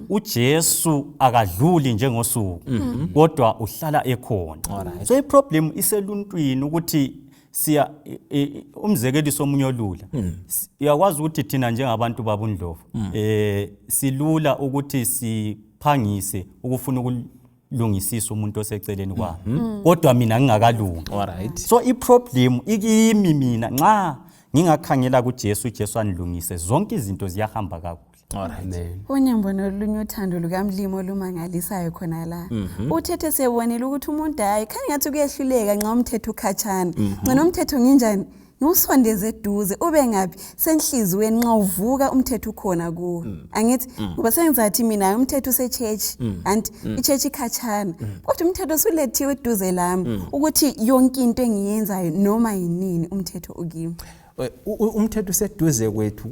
Speaker 2: UJesu akadluli njengosuku, kodwa uhlala ekhona. So iproblem iseluntwini ukuthi siya umzekeliso omunye olula. Uyakwazi ukuthi thina njengabantu babuNdlovu silula ukuthi siphangise ukufuna ukulungisisa umuntu oseceleni kwami, kodwa mina ngingakalungi. So iproblem ikimi mina. Nxa ngingakhangela kuJesu, uJesu anilungise, zonke izinto ziyahamba kakuhle.
Speaker 3: Amen.
Speaker 4: Unyambo nolunye uthando lukamlimi olumangalisayo khona la. Uthethe sebonile ukuthi umuntu, hayi, khanye ngathi kuyehluleka nxa umthetho ukhatshana. Ngcono umthetho nginjani? Ngiwusondeze eduze, ube ngaphi? Senhliziyweni, nxa uvuka umthetho ukhona kuwe. Angithi ngoba sengizathi mina umthetho use-church, anti i-church ikhatshana. Kodwa umthetho usulethiwe eduze lami ukuthi yonke into engiyenzayo noma yinini umthetho ukimi.
Speaker 1: Umthetho useduze kwethu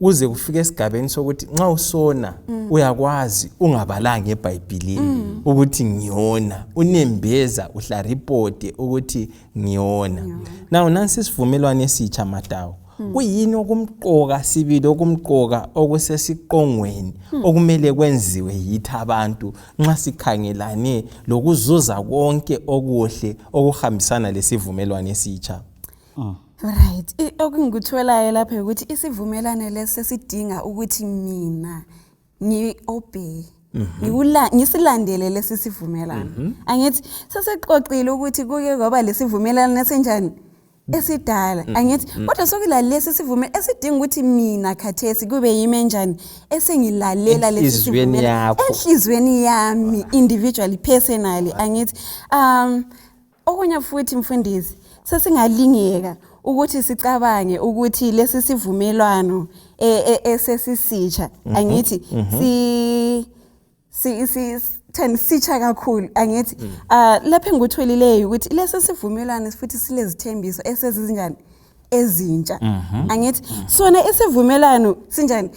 Speaker 1: uze kufike esigabeni sokuthi nxa usona uyakwazi ungabalanga eBhayibhilini ukuthi ngiyona, unembeza uhla ripote ukuthi ngiyona. Now nansi isivumelwano esitsha, Madawo, kuyini okumqoka sibili, okumqoka okusesiqongweni okumele kwenziwe yithi abantu nxa sikhangelane lokuzuza konke okuhle okuhambisana lesivumelwano esitsha?
Speaker 4: Right. Okungikutholayo lapha ukuthi isivumelwano lesi sesidinga ukuthi mina ngi-obey. Ngisilandele lesi sivumelwano. Angithi sesexoxile ukuthi kuke kwaba lesivumelwano esinjani? Esidala. Angithi kodwa sokulalesi sivumelwano esidinga ukuthi mina khathesi kube yimi enjani esengilalela lesi
Speaker 1: Enhliziyweni
Speaker 4: sivumelwano
Speaker 1: yakho.
Speaker 4: Enhliziyweni yami, individually, personally. Angithi okunye futhi, mfundisi, sesingalingeka ukuthi sicabange ukuthi lesi sivumelwano esesisitsha, angithi si si si thani sitsha kakhulu, angithi lapha engikutholileyo ukuthi lesi sivumelwano futhi silezithembiso esezinjani? Ezintsha. Angithi sona isivumelwano sinjani?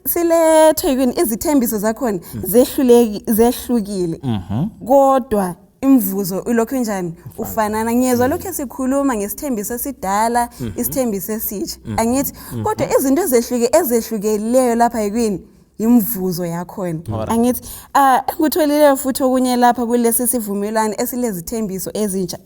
Speaker 4: Silethwe yini izithembiso zakhona? Zehluleki, zehlukile, kodwa imvuzo ilokhu njani? Ufanana. Ngiyezwa lokhu esikhuluma ngesithembiso esidala, isithembiso esitsha, angithi kodwa izinto ezehlukileyo lapha yikini? Imvuzo yakhona. Angithi engikutholileyo futhi okunye lapha kulesi sivumelwano esilezithembiso ezintsha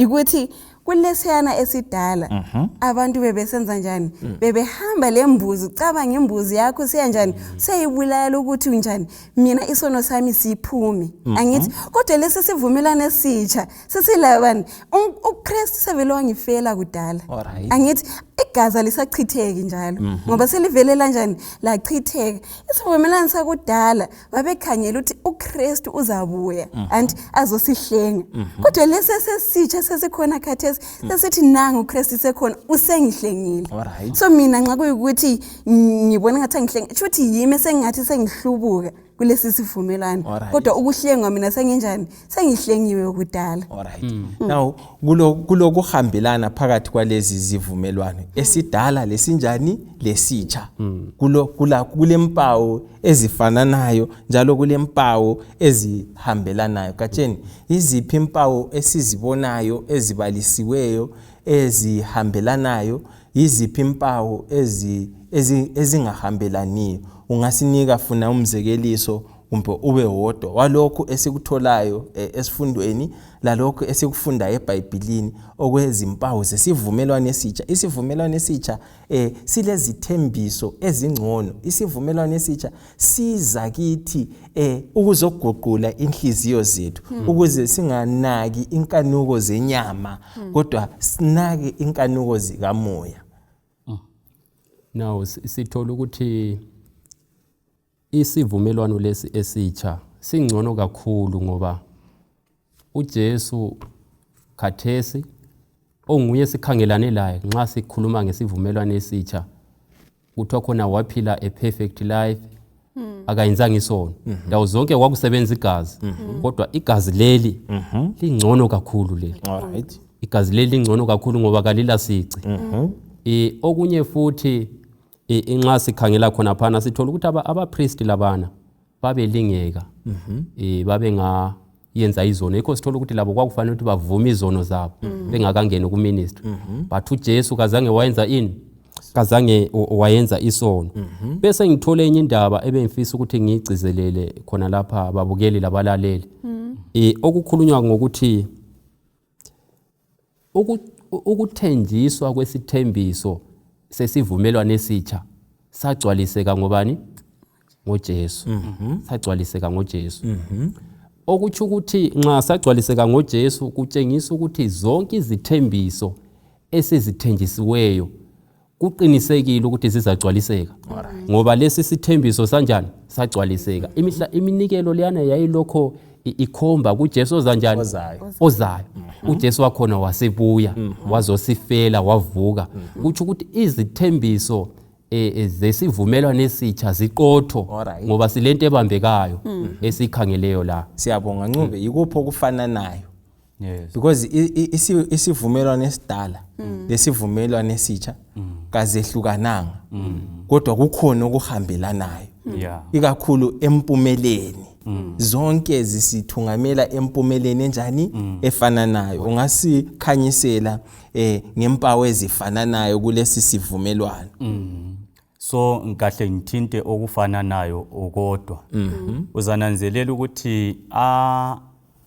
Speaker 4: ukuthi kulesiyana esidala abantu bebesenza njani? Bebehamba le mbuzi. Cabanga imbuzi yakho siyanjani? Seyibulala ukuthi njani mina isono sami siphume. Angithi kodwa lesi sivumelwano esitsha sesilabani? UKristu sevele wangifela kudala. Angithi igazi alisachitheki njalo ngoba selivelela njani? Lachitheka. Isivumelwano sakudala babekhangela ukuthi uKristu uzabuya anti azosihlenga, kodwa lesi esesitsha sesikhona khathesi sesithi nangu uKristu sekhona, usengihlengile. So mina nxa kuyikuthi ngibona ngathi angihlenga, sho ukuthi yimi esengingathi sengihlubuka kulesi sivumelwano. Kodwa ukuhlengwa mina senginjani? Sengihlengiwe kudala.
Speaker 1: Alright. Now kulo kulokuhambelana phakathi kwalezi zivumelwano esidala lesinjani? Lesitsha. Kulo kula kulempawu ezifananayo njalo kulempawu ezihambelanayo. Gatsheni, iziphi impawu esizibonayo ezibalisiweyo ezihambelanayo? Yiziphi impawu ezingahambelaniyo? Ungasinika funa umzekeliso kumbe ube wodwa walokhu esikutholayo esifundweni lalokhu esikufundayo eBhayibhilini okwezimpawu zesivumelwano esitsha. Isivumelwano esitsha silezithembiso ezingcono. Isivumelwano esitsha siza kithi ukuzoguqula inhliziyo zethu ukuze singanaki inkanuko zenyama kodwa sinake inkanuko zikamoya.
Speaker 3: Now sithola ukuthi isivumelwano lesi esitsha singcono kakhulu ngoba uJesu khathesi onguye sikhangelane laye nxa sikhuluma ngesivumelwano esitsha, kuthiwa khona waphila a perfect life, akayenzanga isono. Ndawo zonke kwakusebenza igazi, kodwa igazi leli lingcono kakhulu leli. Igazi leli lingcono kakhulu ngoba kalilasici. Okunye futhi, nxa sikhangela khona phana sithola ukuthi abapristi labana babelingeka, babenga Yenza izono, yikho sithola ukuthi labo kwakufanele ukuthi bavume izono zabo bengakangeni kuministry. But uJesu kazange wayenza ini, kazange wayenza isono. Bese ngithole enye indaba ebengifisa ukuthi ngiyigcizelele khona lapha, babukeli labalaleli, okukhulunywa ngokuthi ukuthenjiswa kwesithembiso sesivumelwano esitsha sagcwaliseka ngobani? NgoJesu. Sagcwaliseka ngoJesu. Okutsho ukuthi nxa sagcwaliseka ngoJesu, kutshengisa ukuthi zonke izithembiso esizithenjisiweyo kuqinisekile ukuthi zizagcwaliseka, ngoba lesi sithembiso sanjani? Sagcwaliseka. Imihla iminikelo leyana yayilokho ikhomba kuJesu ozanjani?
Speaker 1: Ozayo.
Speaker 3: Ozayo. UJesu wakhona wasebuya, wazosifela, wavuka. Kutsho ukuthi izithembiso zesivumelwano esitsha ziqotho, ngoba silento ebambekayo esikhangeleyo la.
Speaker 1: Siyabonga, Ncube. Yikuphi okufananayo?
Speaker 2: Yes.
Speaker 1: Because isivumelwano esidala lesivumelwano esitsha kazehlukananga, kodwa kukhona okuhambelanayo, ikakhulu empumeleni. Zonke zisithungamela empumeleni enjani? Efananayo. Ungasikhanyisela ngempawu ezifananayo kulesi sivumelwano?
Speaker 2: So kahle ngithinte okufananayo kodwa uzananzelela ukuthi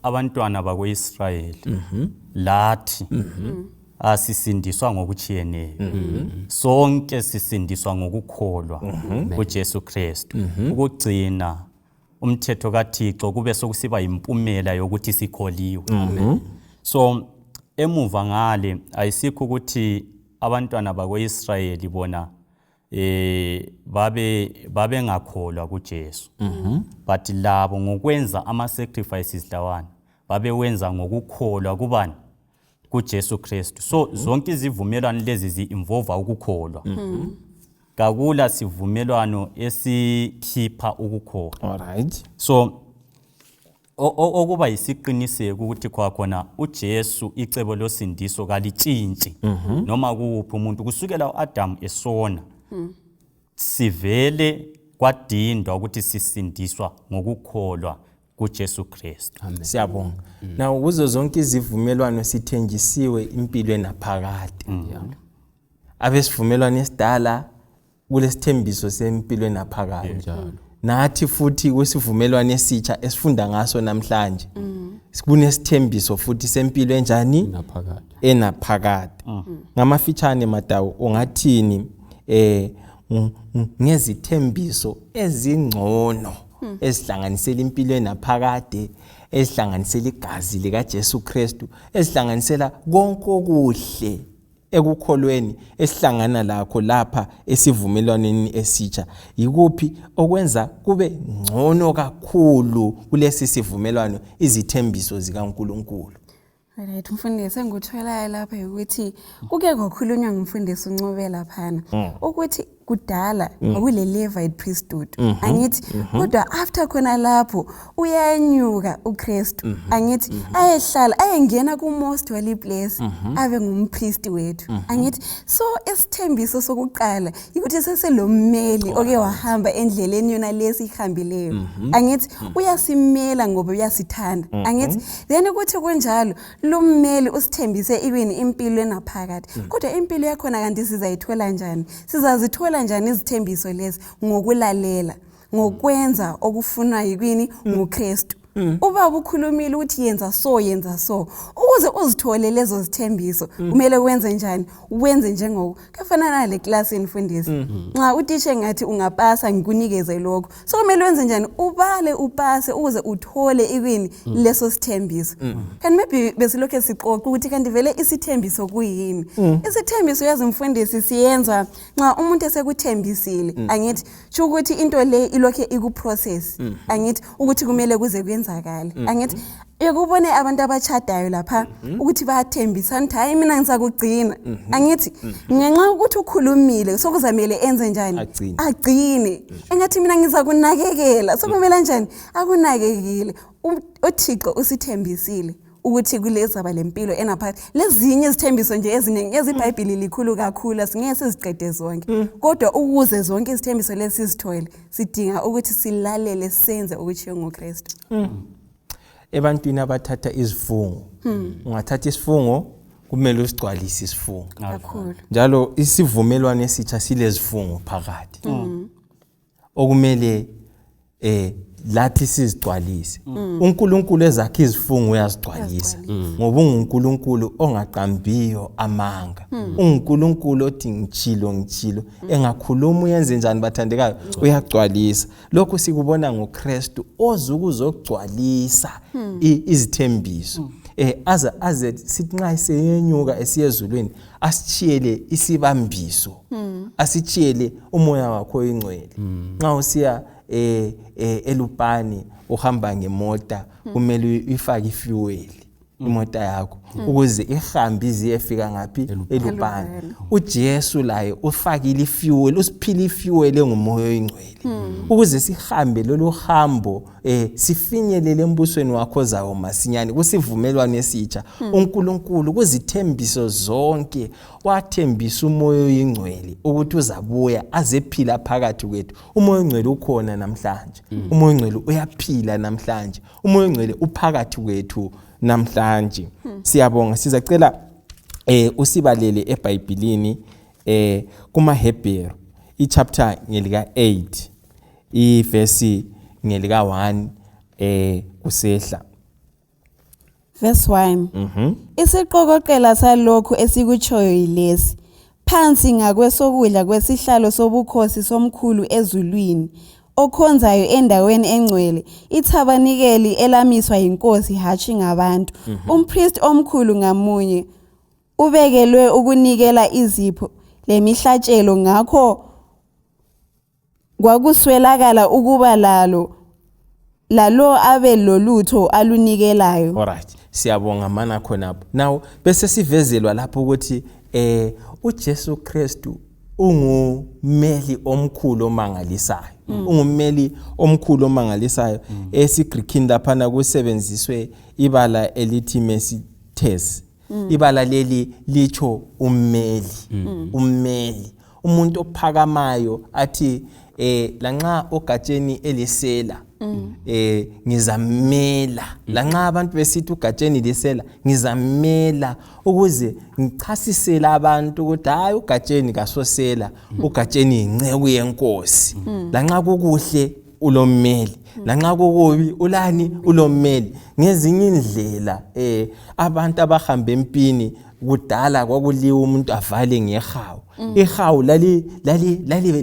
Speaker 2: abantwana bakwa-Israyeli lathi asisindiswa ngokutshiyeneyo. Sonke sisindiswa ngokukholwa kuJesu Kristu, ukugcina umthetho kaThixo kube sokusiba impumela yokuthi sikholiwe. So emuva ngale ayisikho ukuthi abantwana bakwa-Israyeli bona babengakholwa kuJesu, but labo ngokwenza ama sacrifices lawana babewenza ngokukholwa kubani? KuJesu Kristu. So zonke izivumelwano lezi zi-involve ukukholwa. Kakula sivumelwano esikhipha ukukholwa. So okuba yisiqiniseko ukuthi khona uJesu icebo losindiso kalitshintshi noma kuwuphi umuntu. Kusukela uAdam esona, sivele kwadindwa ukuthi sisindiswa ngokukholwa kuJesu Kristu.
Speaker 1: Siyabonga. Now, kuzo zonke izivumelwano sithenjisiwe impilo enaphakade. Abesivumelwano esidala kulesithembiso sempilo enaphakade. Nathi futhi kwisivumelwano esitsha esifunda ngaso namhlanje kunesithembiso futhi sempilo enjani?
Speaker 3: Enaphakade.
Speaker 1: Enaphakade. Ngamafitshane, Madawu, ungathini ngezithembiso ezingcono ezihlanganisela impilo enaphakade, ezihlanganisela igazi likaJesu Kristu, ezihlanganisela konke okuhle ekukholweni esihlangana lakho lapha esivumelwaneni esitsha? Yikuphi okwenza kube ngcono kakhulu kulesi sivumelwano, izithembiso zikaNkuluNkulu?
Speaker 4: Right, mfundisi, engikutholayo lapha ukuthi kuke kwakhulunywa ngumfundisi uNcube laphana ukuthi kudala kwakule Levite priesthood, angithi? Kodwa after khona lapho uyanyuka uKristu, angithi? Ayehlala ayengena ku most holy place, abe ngumpriest wethu, angithi? So isithembiso sokuqala ukuthi seselommeli oke wahamba endleleni yona lesi ihambileyo, angithi? Uyasimela ngoba uyasithanda, angithi? Then ukuthi kunjalo, lummeli usithembise iwini impilo enaphakade. Kodwa impilo yakhona kanti sizayithola njani? Sizazithola njani izithembiso lezi? Ngokulalela, ngokwenza okufunwa yikwini? NguKristu. Ubaba ukhulumile ukuthi yenza so, yenza so, ukuze uzithole lezo zithembiso. Kumele wenze njani? Wenze njengoko kuyafana nale klasini, mfundisi. Nxa utishe ngathi ungapasa ngikunikeze lokho, so kumele wenze njani? Ubale upase ukuze uthole ikwini? Leso sithembiso. Kanti maybe besilokhu sixoxa ukuthi kanti vele isithembiso kuyini? Isithembiso, uyazi mfundisi, siyenza nxa umuntu esekuthembisile, angithi? Tsho ukuthi into le ilokhe iku-process, angithi? Ukuthi kumele kuze kuyenzakale, angithi? Uyakubone abantu abachadayo lapha ukuthi bayathembisana ukuthi hayi, mina ngisakugcina, angithi? Ngenxa yokuthi ukhulumile, sokuzamele enze njani?
Speaker 1: Agcine.
Speaker 4: Agcine. Engathi mina ngizakunakekela, sokumele njani? Akunakekile. UThixo usithembisile ukuthi kulezaba lempilo enaphakade, lezinye izithembiso nje eziningi ezibhayibhili likhulu kakhulu, asingeke siziqede zonke. Kodwa ukuze zonke izithembiso lezi sizithole, sidinga ukuthi silalele, senze okutshiwo ngoKristu.
Speaker 1: Ebantwini abathatha izifungo, ungathatha isifungo kumele usigcwalise isifungo.
Speaker 4: Kakhulu.
Speaker 1: Njalo isivumelwano esitsha silezifungo phakathi okumele lathi sizigcwalise. uNkulunkulu ezakhe izifungo uyazigcwalisa, ngoba unguNkulunkulu ongaqambiyo amanga. UnguNkulunkulu othi ngitshilo ngitshilo, engakhuluma uyenze njani bathandekayo, uyagcwalisa. Lokhu sikubona ngoKristu oza ukuzogcwalisa izithembiso. Aze sithi nxa seyenyuka esiyezulwini asitshiyele isibambiso, asitshiyele umoya wakho oyingcwele. Nxa usiya elupani uhamba ngemota, kumele uyifake ifuel imota yakho ukuze ihambe iziyefika ngaphi, elupani. uJesu laye ufakile ifuel, usiphile ifuel engumoya oyingcwele ukuze sihambe lolu hambo, sifinyelele embusweni wakho zawo masinyane kusivumelwano esitsha. uNkulunkulu kuzithembiso zonke wathembisa umoya oyingcwele ukuthi uzabuya azephila phakathi kwethu. Umoya oyingcwele ukhona namhlanje, umoya oyingcwele uyaphila namhlanje, umoya oyingcwele uphakathi kwethu namhlanje. Siyabonga. Sizacela usibalele eBhayibhelini kumaHebheru, ichapter ngelika 8, ivesi ngelika 1 kusehla.
Speaker 4: Verse 1. Isiqokoqela salokhu esikutshoyo yilesi: phansi ngakwesokudla kwesihlalo sobukhosi somkhulu ezulwini, okhonzayo endaweni engcwele, ithabanikeli elamiswa yinkosi, hatshi ngabantu. Umpristi omkhulu ngamunye ubekelwe ukunikela izipho lemihlatshelo, ngakho kwakuswelakala ukuba lalo abe lolutho alunikelayo.
Speaker 1: Alright, siyabonga mana khonapho. Now bese sivezelwa lapho ukuthi uJesu Kristu ungumeli omkhulu omangalisayo, ungumeli omkhulu omangalisayo. EsiGreekini laphana kusebenziswe ibala elithi mesites. Ibala leli litsho ummeli, ummeli, umuntu ophakamayo athi lanxa ogatsheni elisela ngizamela, lanxa abantu besithi ugatsheni lisela ngizamela ukuze ngichasisele abantu ukuthi hayi, ugatsheni kasosela, ugatsheni yinceku yenkosi. Lanxa kukuhle ulommeli, lanxa kukubi ulani, ulommeli. Ngezinye indlela abantu abahamba empini kudala kwakuliwa umuntu avale ngehawu. Ihawu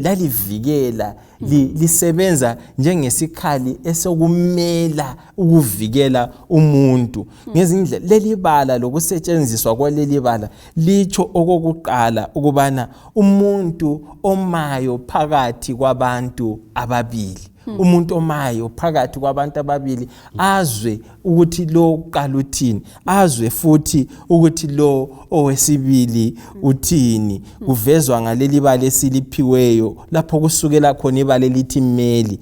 Speaker 1: lalivikela, lisebenza njengesikhali esokumela ukuvikela umuntu. Ngezinye indlela leli bala, lokusetshenziswa kwaleli bala litsho okokuqala ukubana umuntu omayo phakathi kwabantu ababili, umuntu omayo phakathi kwabantu ababili azwe ukuthi lo uqala uthini, azwe futhi ukuthi lo owesibili uthini. Kuvezwa ngaleli bala esiliphiweyo lapho kusukela khona ibala elithi meli,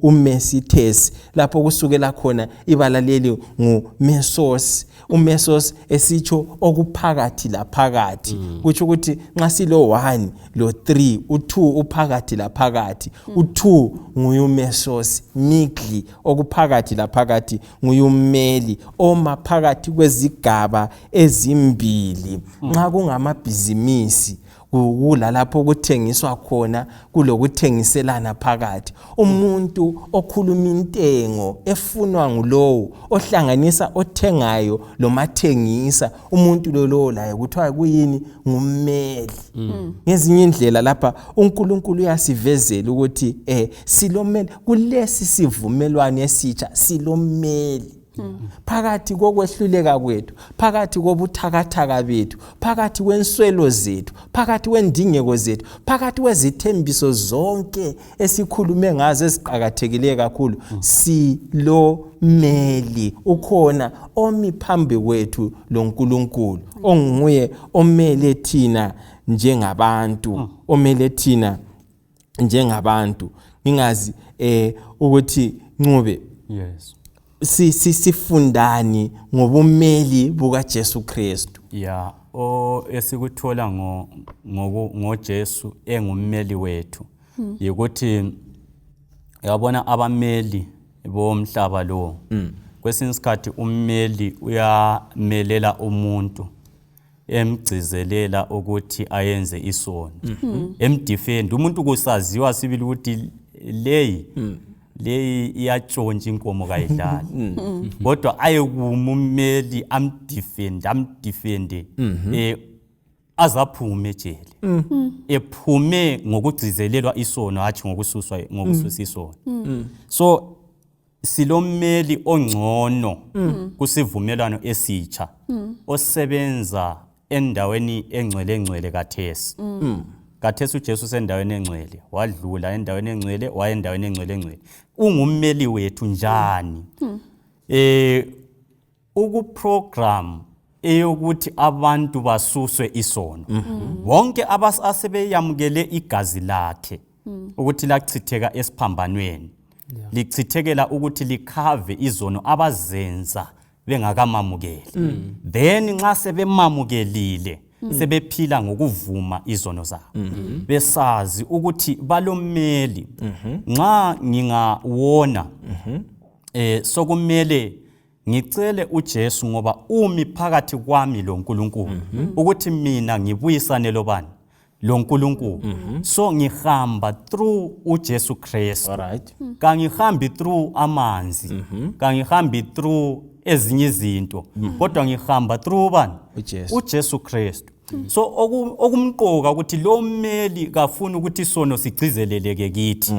Speaker 1: umesites, lapho kusukela khona ibala leli ngumesos, umesos esitsho okuphakathi laphakathi. Kutsho ukuthi nxa silo 1 lo 3, u2 uphakathi laphakathi, u2 nguyumesos, migli, okuphakathi laphakathi, nguyummeli oma phakathi kwezigaba ezimbili. Nxa kungamabhizimisi kulalapho kuthengiswa khona, kulokuthengiselana phakathi, umuntu okhuluma intengo efunwa ngulowo ohlanganisa othengayo lomathengisa, umuntu lolowo laye kuthiwa kuyini? Ngummeli. Ngezinye indlela lapha uNkulunkulu uyasivezela ukuthi silomeli kulesi sivumelwano esitsha, silomeli phakathi kokwehluleka kwethu, phakathi kobuthakathaka bethu, phakathi kwenswelo zethu, phakathi kwendingeko zethu, phakathi kwezithembiso zonke esikhulume ngazo eziqakathekileyo kakhulu. Silomeli ukhona omi phambi kwethu loNkulunkulu, onguye omele thina njengabantu, omele thina njengabantu. Ngingazi ukuthi Ncube,
Speaker 2: Yes.
Speaker 1: Sifundani ngobumeli bukaJesu Kristu?
Speaker 2: Ya, o esikuthola ngoJesu engummeli wethu yikuthi yabona abameli bomhlaba lo. Kwesinye isikhathi ummeli uyamelela umuntu emgcizelela ukuthi ayenze isono, emdefend umuntu kusaziwa sibili ukuthi leyi iyatshontsha inkomo kayidlali, kodwa ayekuma ummeli amdefende azaphume ejele, ephume ngokugcizelelwa isono, hatshi ngokususwa ngokususa isono. So silommeli ongcono kusivumelwano esitsha osebenza endaweni engcwele engcwele kathesi. Kathesi uJesu usendaweni engcwele, wadlula endaweni engcwele waya endaweni engcwele engcwele. Ungummeli wethu njani? Ukuprogram eyokuthi abantu basuswe isono, bonke asebeyamukele igazi lakhe ukuthi lachitheka esiphambanweni, lichithekela ukuthi likhave izono abazenza bengakamamukeli. Then nxa sebemamukelile sebephila ngokuvuma izono zabo, besazi ukuthi balommeli. Nxa ngingawona sokumele ngicele uJesu, ngoba umi phakathi kwami loNkulunkulu, ukuthi mina ngibuyisane lobani? LoNkulunkulu. So ngihamba through uJesu Kristu. Kangihambi through amanzi, kangihambi through ezinye izinto, kodwa ngihamba through bani? UJesu Kristu. So okumqoka ukuthi lo mmeli kafuni ukuthi isono sigcizeleleke kithi,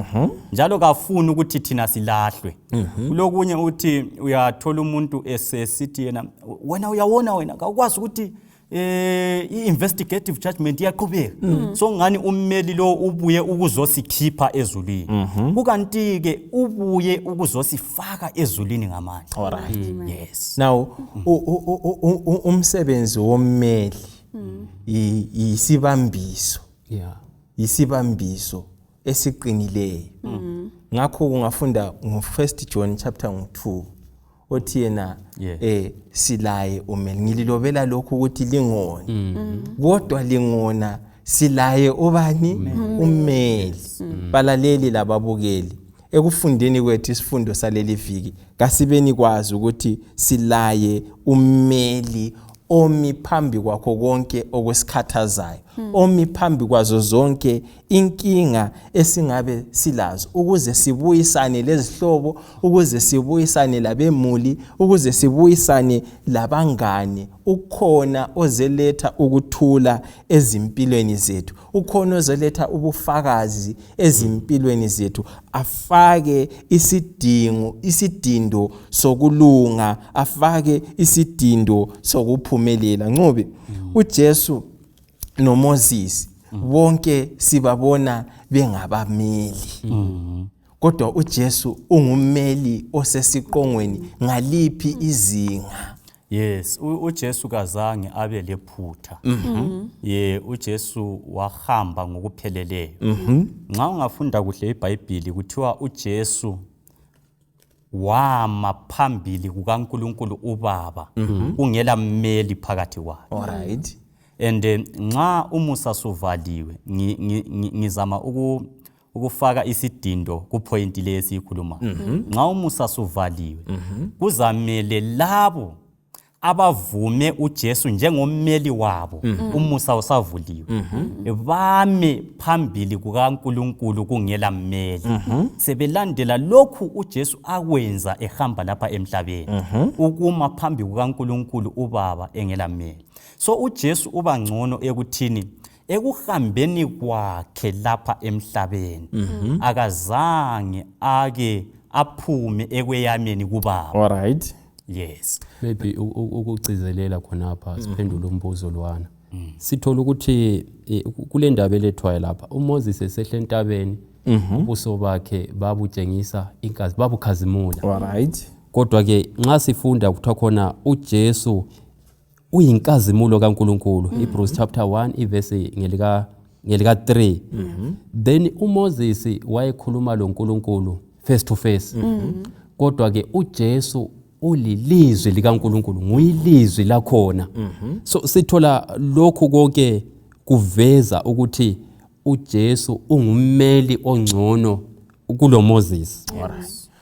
Speaker 2: njalo kafuni ukuthi thina silahlwe. Kulokunye uthi uyathola umuntu esesithi yena, wena uyawona, wena kawukwazi ukuthi i-investigative judgment iyaqhubeka, so ngani ummeli lo ubuye ukuzosikhipha ezulwini, kukanti-ke ubuye ukuzosifaka ezulwini ngamandla.
Speaker 1: Yes. Now umsebenzi wommeli yisibambiso, yisibambiso esiqinileyo. Ngakho kungafunda ngo-1 John chapter 2 othi yena silaye ummeli, ngililobela lokhu ukuthi lingoni, kodwa lingona silaye ubani? Ummeli. Balaleli lababukeli, ekufundeni kwethu isifundo saleli viki, kasibeni kwazi ukuthi silaye ummeli omi phambi kwakho konke okusikhathazayo, omi phambi kwazo zonke inkinga esingabe silazo, ukuze sibuyisane lezihlobo, ukuze sibuyisane labemuli, ukuze sibuyisane labangane. Ukhona ozeletha ukuthula ezimpilweni zethu, ukhona ozeletha ubufakazi ezimpilweni zethu, afake isidindo sokulunga, afake isidindo sokuphumelela. Ncube, uJesu noMoses bonke sibabona bengabameli, kodwa uJesu ungummeli osesiqongweni ngaliphi izinga?
Speaker 2: Yes, uJesu kazange abe lephutha. Ye, uJesu wahamba ngokupheleleyo. Nxa ungafunda kuhle iBhayibhili, kuthiwa uJesu wama phambili kukaNkulunkulu uBaba kungela mmeli phakathi kwakhe. And nxa umusa suvaliwe, ngizama ukufaka isidindo kupoint le esiyikhulumayo. Nxa umusa suvaliwe, kuzamele labo abavume uJesu njengommeli wabo, umusa usavuliwe, bame phambili kukaNkulunkulu kungela mmeli, sebelandela lokhu uJesu akwenza ehamba lapha emhlabeni, ukuma phambi kukaNkulunkulu uBaba engela mmeli. So uJesu uba ngcono ekuthini ekuhambeni kwakhe lapha emhlabeni akazange ake aphume ekweyameni kuBaba. Yes.
Speaker 3: Maybe ukugcizelela khonapha siphendule umbuzo lwana. Sithola ukuthi kule ndaba elethwayo lapha, uMoses esehle entabeni, ubuso bakhe babutshengisa inkazi, babukhazimula. Kodwa ke nxa sifunda kuthiwa khona uJesu uyinkazimulo kaNkulunkulu, Hebrews chapter 1 ivesi ngelika 3. Then uMoses wayekhuluma loNkulunkulu face to face. Kodwa ke uJesu ulilizwi likaNkulunkulu, nguyilizwi lakhona. So sithola lokhu konke kuveza ukuthi uJesu ungummeli ongcono kulo Moses.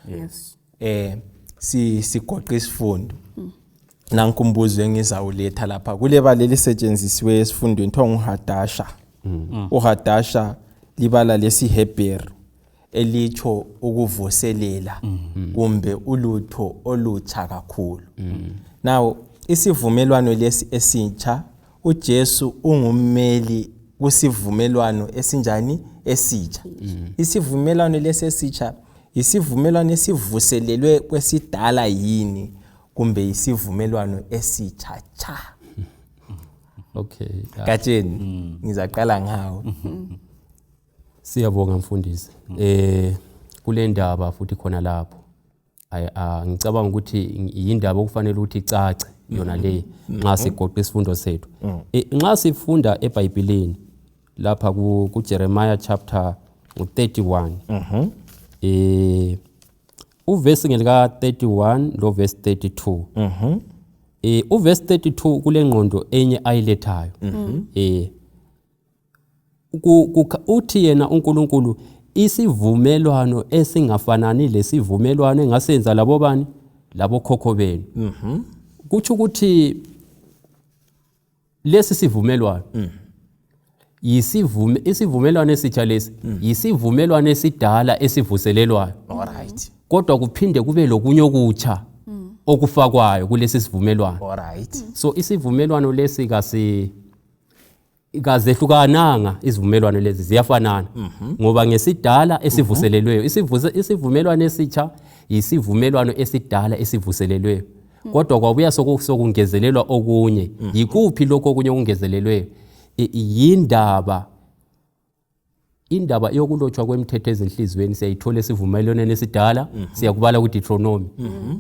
Speaker 1: Yes. Sigoqa isifundo. Nanku umbuzo engizawuletha lapha. Kulebala elisetshenzisiwe esifundweni kuthiwa nguHadasha. UHadasha libala lesiHebheru elitsho ukuvuselela kumbe ulutho olutsha kakhulu. Now isivumelwano lesi esitsha, uJesu ungummeli kusivumelwano esinjani? Esitsha. Isivumelwano lesi esitsha isivumelwano esivuselelwe kwesidala yini, kumbe isivumelwano esitsha cha?
Speaker 3: Okay.
Speaker 1: Gatsheni, ngizaqala ngawo.
Speaker 3: Siyabonga mfundisi. Kule ndaba futhi khona lapho. Ngicabanga ukuthi yindaba okufanele ukuthi icace yona le nxa sigoqa isifundo sethu. Nxa sifunda eBhayibhelini lapha ku Jeremiah chapter 31. Uvesi ngelika 31 lo verse 32. Uverse 32 kulengqondo enye ayilethayo. Uthi yena uNkulunkulu isivumelwano esingafanani lesivumelwano engasenza labo bani, labo khokho benu. Kutsho ukuthi lesi sivumelwano isivumelwano esitsha lesi yisivumelwano esidala esivuselelwayo.
Speaker 1: Alright.
Speaker 3: Kodwa kuphinde kube lokunye okutsha okufakwayo kulesi sivumelwano.
Speaker 1: Alright.
Speaker 3: So isivumelwano lesi kazehlukananga, izivumelwano lezi ziyafanana ngoba ngesidala esivuselelweyo. Isivumelwano esitsha yisivumelwano esidala esivuselelweyo, kodwa kwabuya sokungezelelwa okunye. Yikuphi lokho okunye okungezelelweyo? Yindaba indaba yokulotshwa kwemithetho ezinhliziyweni siyayithola esivumelwaneni esidala, siyakubala kuDeuteronomy.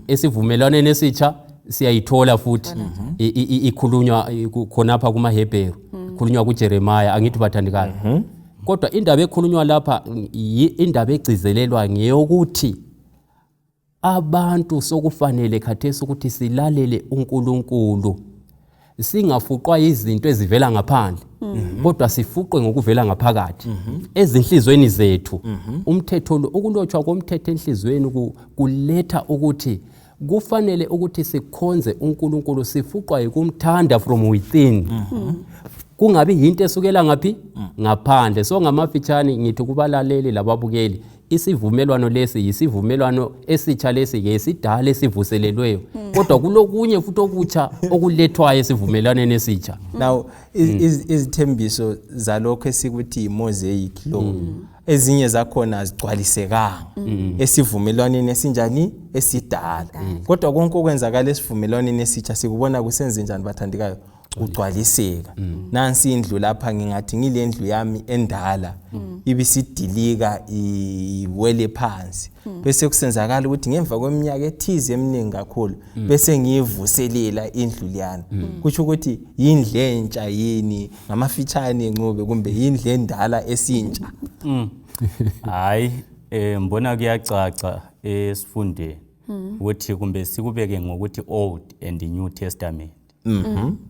Speaker 3: Esivumelwaneni esitsha siyayithola futhi ikhulunywa khonapha kumaHebheru, ikhulunywa kuJeremiah, angithi bathandekayo. Kodwa indaba ekhulunywa lapha, indaba egcizelelwa ngeyokuthi abantu sokufanele khathesi ukuthi silalele uNkulunkulu, singafuqwa izinto ezivela ngaphandle, kodwa sifuqwe ngokuvela ngaphakathi ezinhlizweni zethu. Umthetho lo, ukulotshwa komthetho enhlizweni kuletha ukuthi kufanele ukuthi sikhonze uNkulunkulu sifuqwa yikumthanda from within, kungabi yinto esukela ngaphi? Ngaphandle. So ngamafitshane ngithi kubalaleli lababukeli, isivumelwano lesi yisivumelwano esitsha lesi ngesidala esivuselelweyo, kodwa kulokunye futhi okutsha okulethwayo esivumelwaneni esitsha.
Speaker 1: Now izithembiso zalokho esikuthi yi-Mosaic law, ezinye zakhona azigcwalisekanga esivumelwaneni esinjani? Esidala. Kodwa konke okwenzakala esivumelwaneni esitsha sikubona kusenze njani, bathandekayo? Kugcwaliseka. Nansi indlu lapha, ngingathi ngile ndlu yami endala ibisidilika iwele phansi, bese kusenzakala ukuthi ngemva kweminyaka ethize eminingi kakhulu bese ngiyivuselela indlu liyana, kutsho ukuthi yindlu entsha yini ngamafitshane, Ncube, kumbe yindlu endala esintsha?
Speaker 2: Hayi, mbona kuyacaca esifundeni ukuthi kumbe sikubeke ngokuthi Old and New Testament.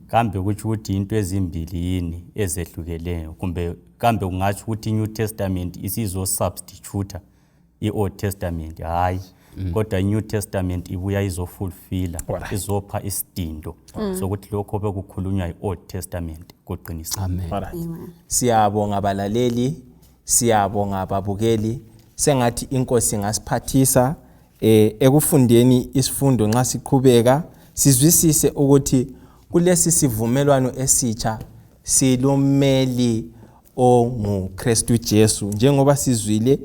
Speaker 2: Kambe kutsho ukuthi into ezimbili yini ezehlukeleyo, kumbe kambe kungatsho ukuthi i-New Testament isizo-substitute i-Old Testament? Hayi, kodwa i-New Testament ibuya izofulfilla, izopha isidindo sokuthi lokho bekukhulunywa i-Old Testament kuqinisa.
Speaker 3: Amen.
Speaker 1: Alright. Siyabonga balaleli, siyabonga babukeli. Sengathi inkosi ingasiphathisa ekufundeni isifundo nxa siqhubeka, sizwisise ukuthi kulesi sivumelwano esitsha silommeli onguKristu Jesu, njengoba sizwile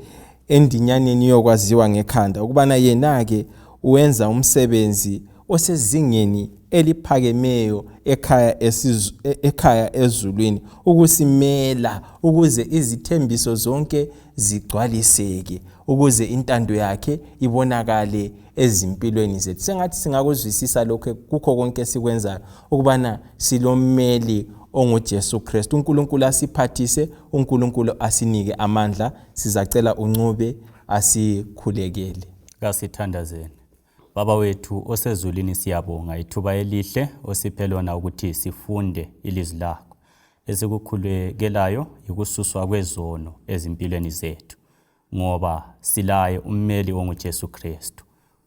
Speaker 1: endinyaneni yokwaziwa ngekhanda ukubana yena-ke uwenza umsebenzi osezingeni eliphakemeyo ekhaya ezulwini ukusimela, ukuze izithembiso zonke zigcwaliseke, ukuze intando yakhe ibonakale ezimpilweni zethu. Sengathi singakuzwisisa lokho kukho konke esikwenzayo, ukubana silommeli onguJesu Kristu. UNkulunkulu asiphathise, uNkulunkulu asinike amandla. Sizacela uNcube asikhulekele.
Speaker 2: Kasithandazeni. Baba wethu osezulwini, siyabonga ithuba elihle osiphe lona ukuthi sifunde ilizwi lakho. Esikukhulekelayo yikususwa kwezono ezimpilweni zethu, ngoba silaye ummeli onguJesu Kristu.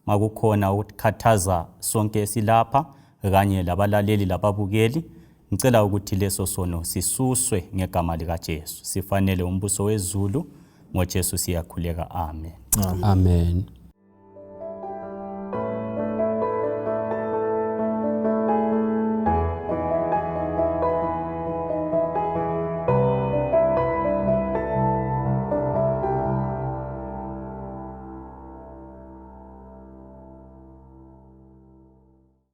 Speaker 2: Makukhona ukukhathaza sonke esilapha kanye labalaleli lababukeli, ngicela ukuthi leso sono sisuswe ngegama likaJesu. Sifanele umbuso wezulu, ngoJesu siyakhuleka. Amen.
Speaker 3: Amen.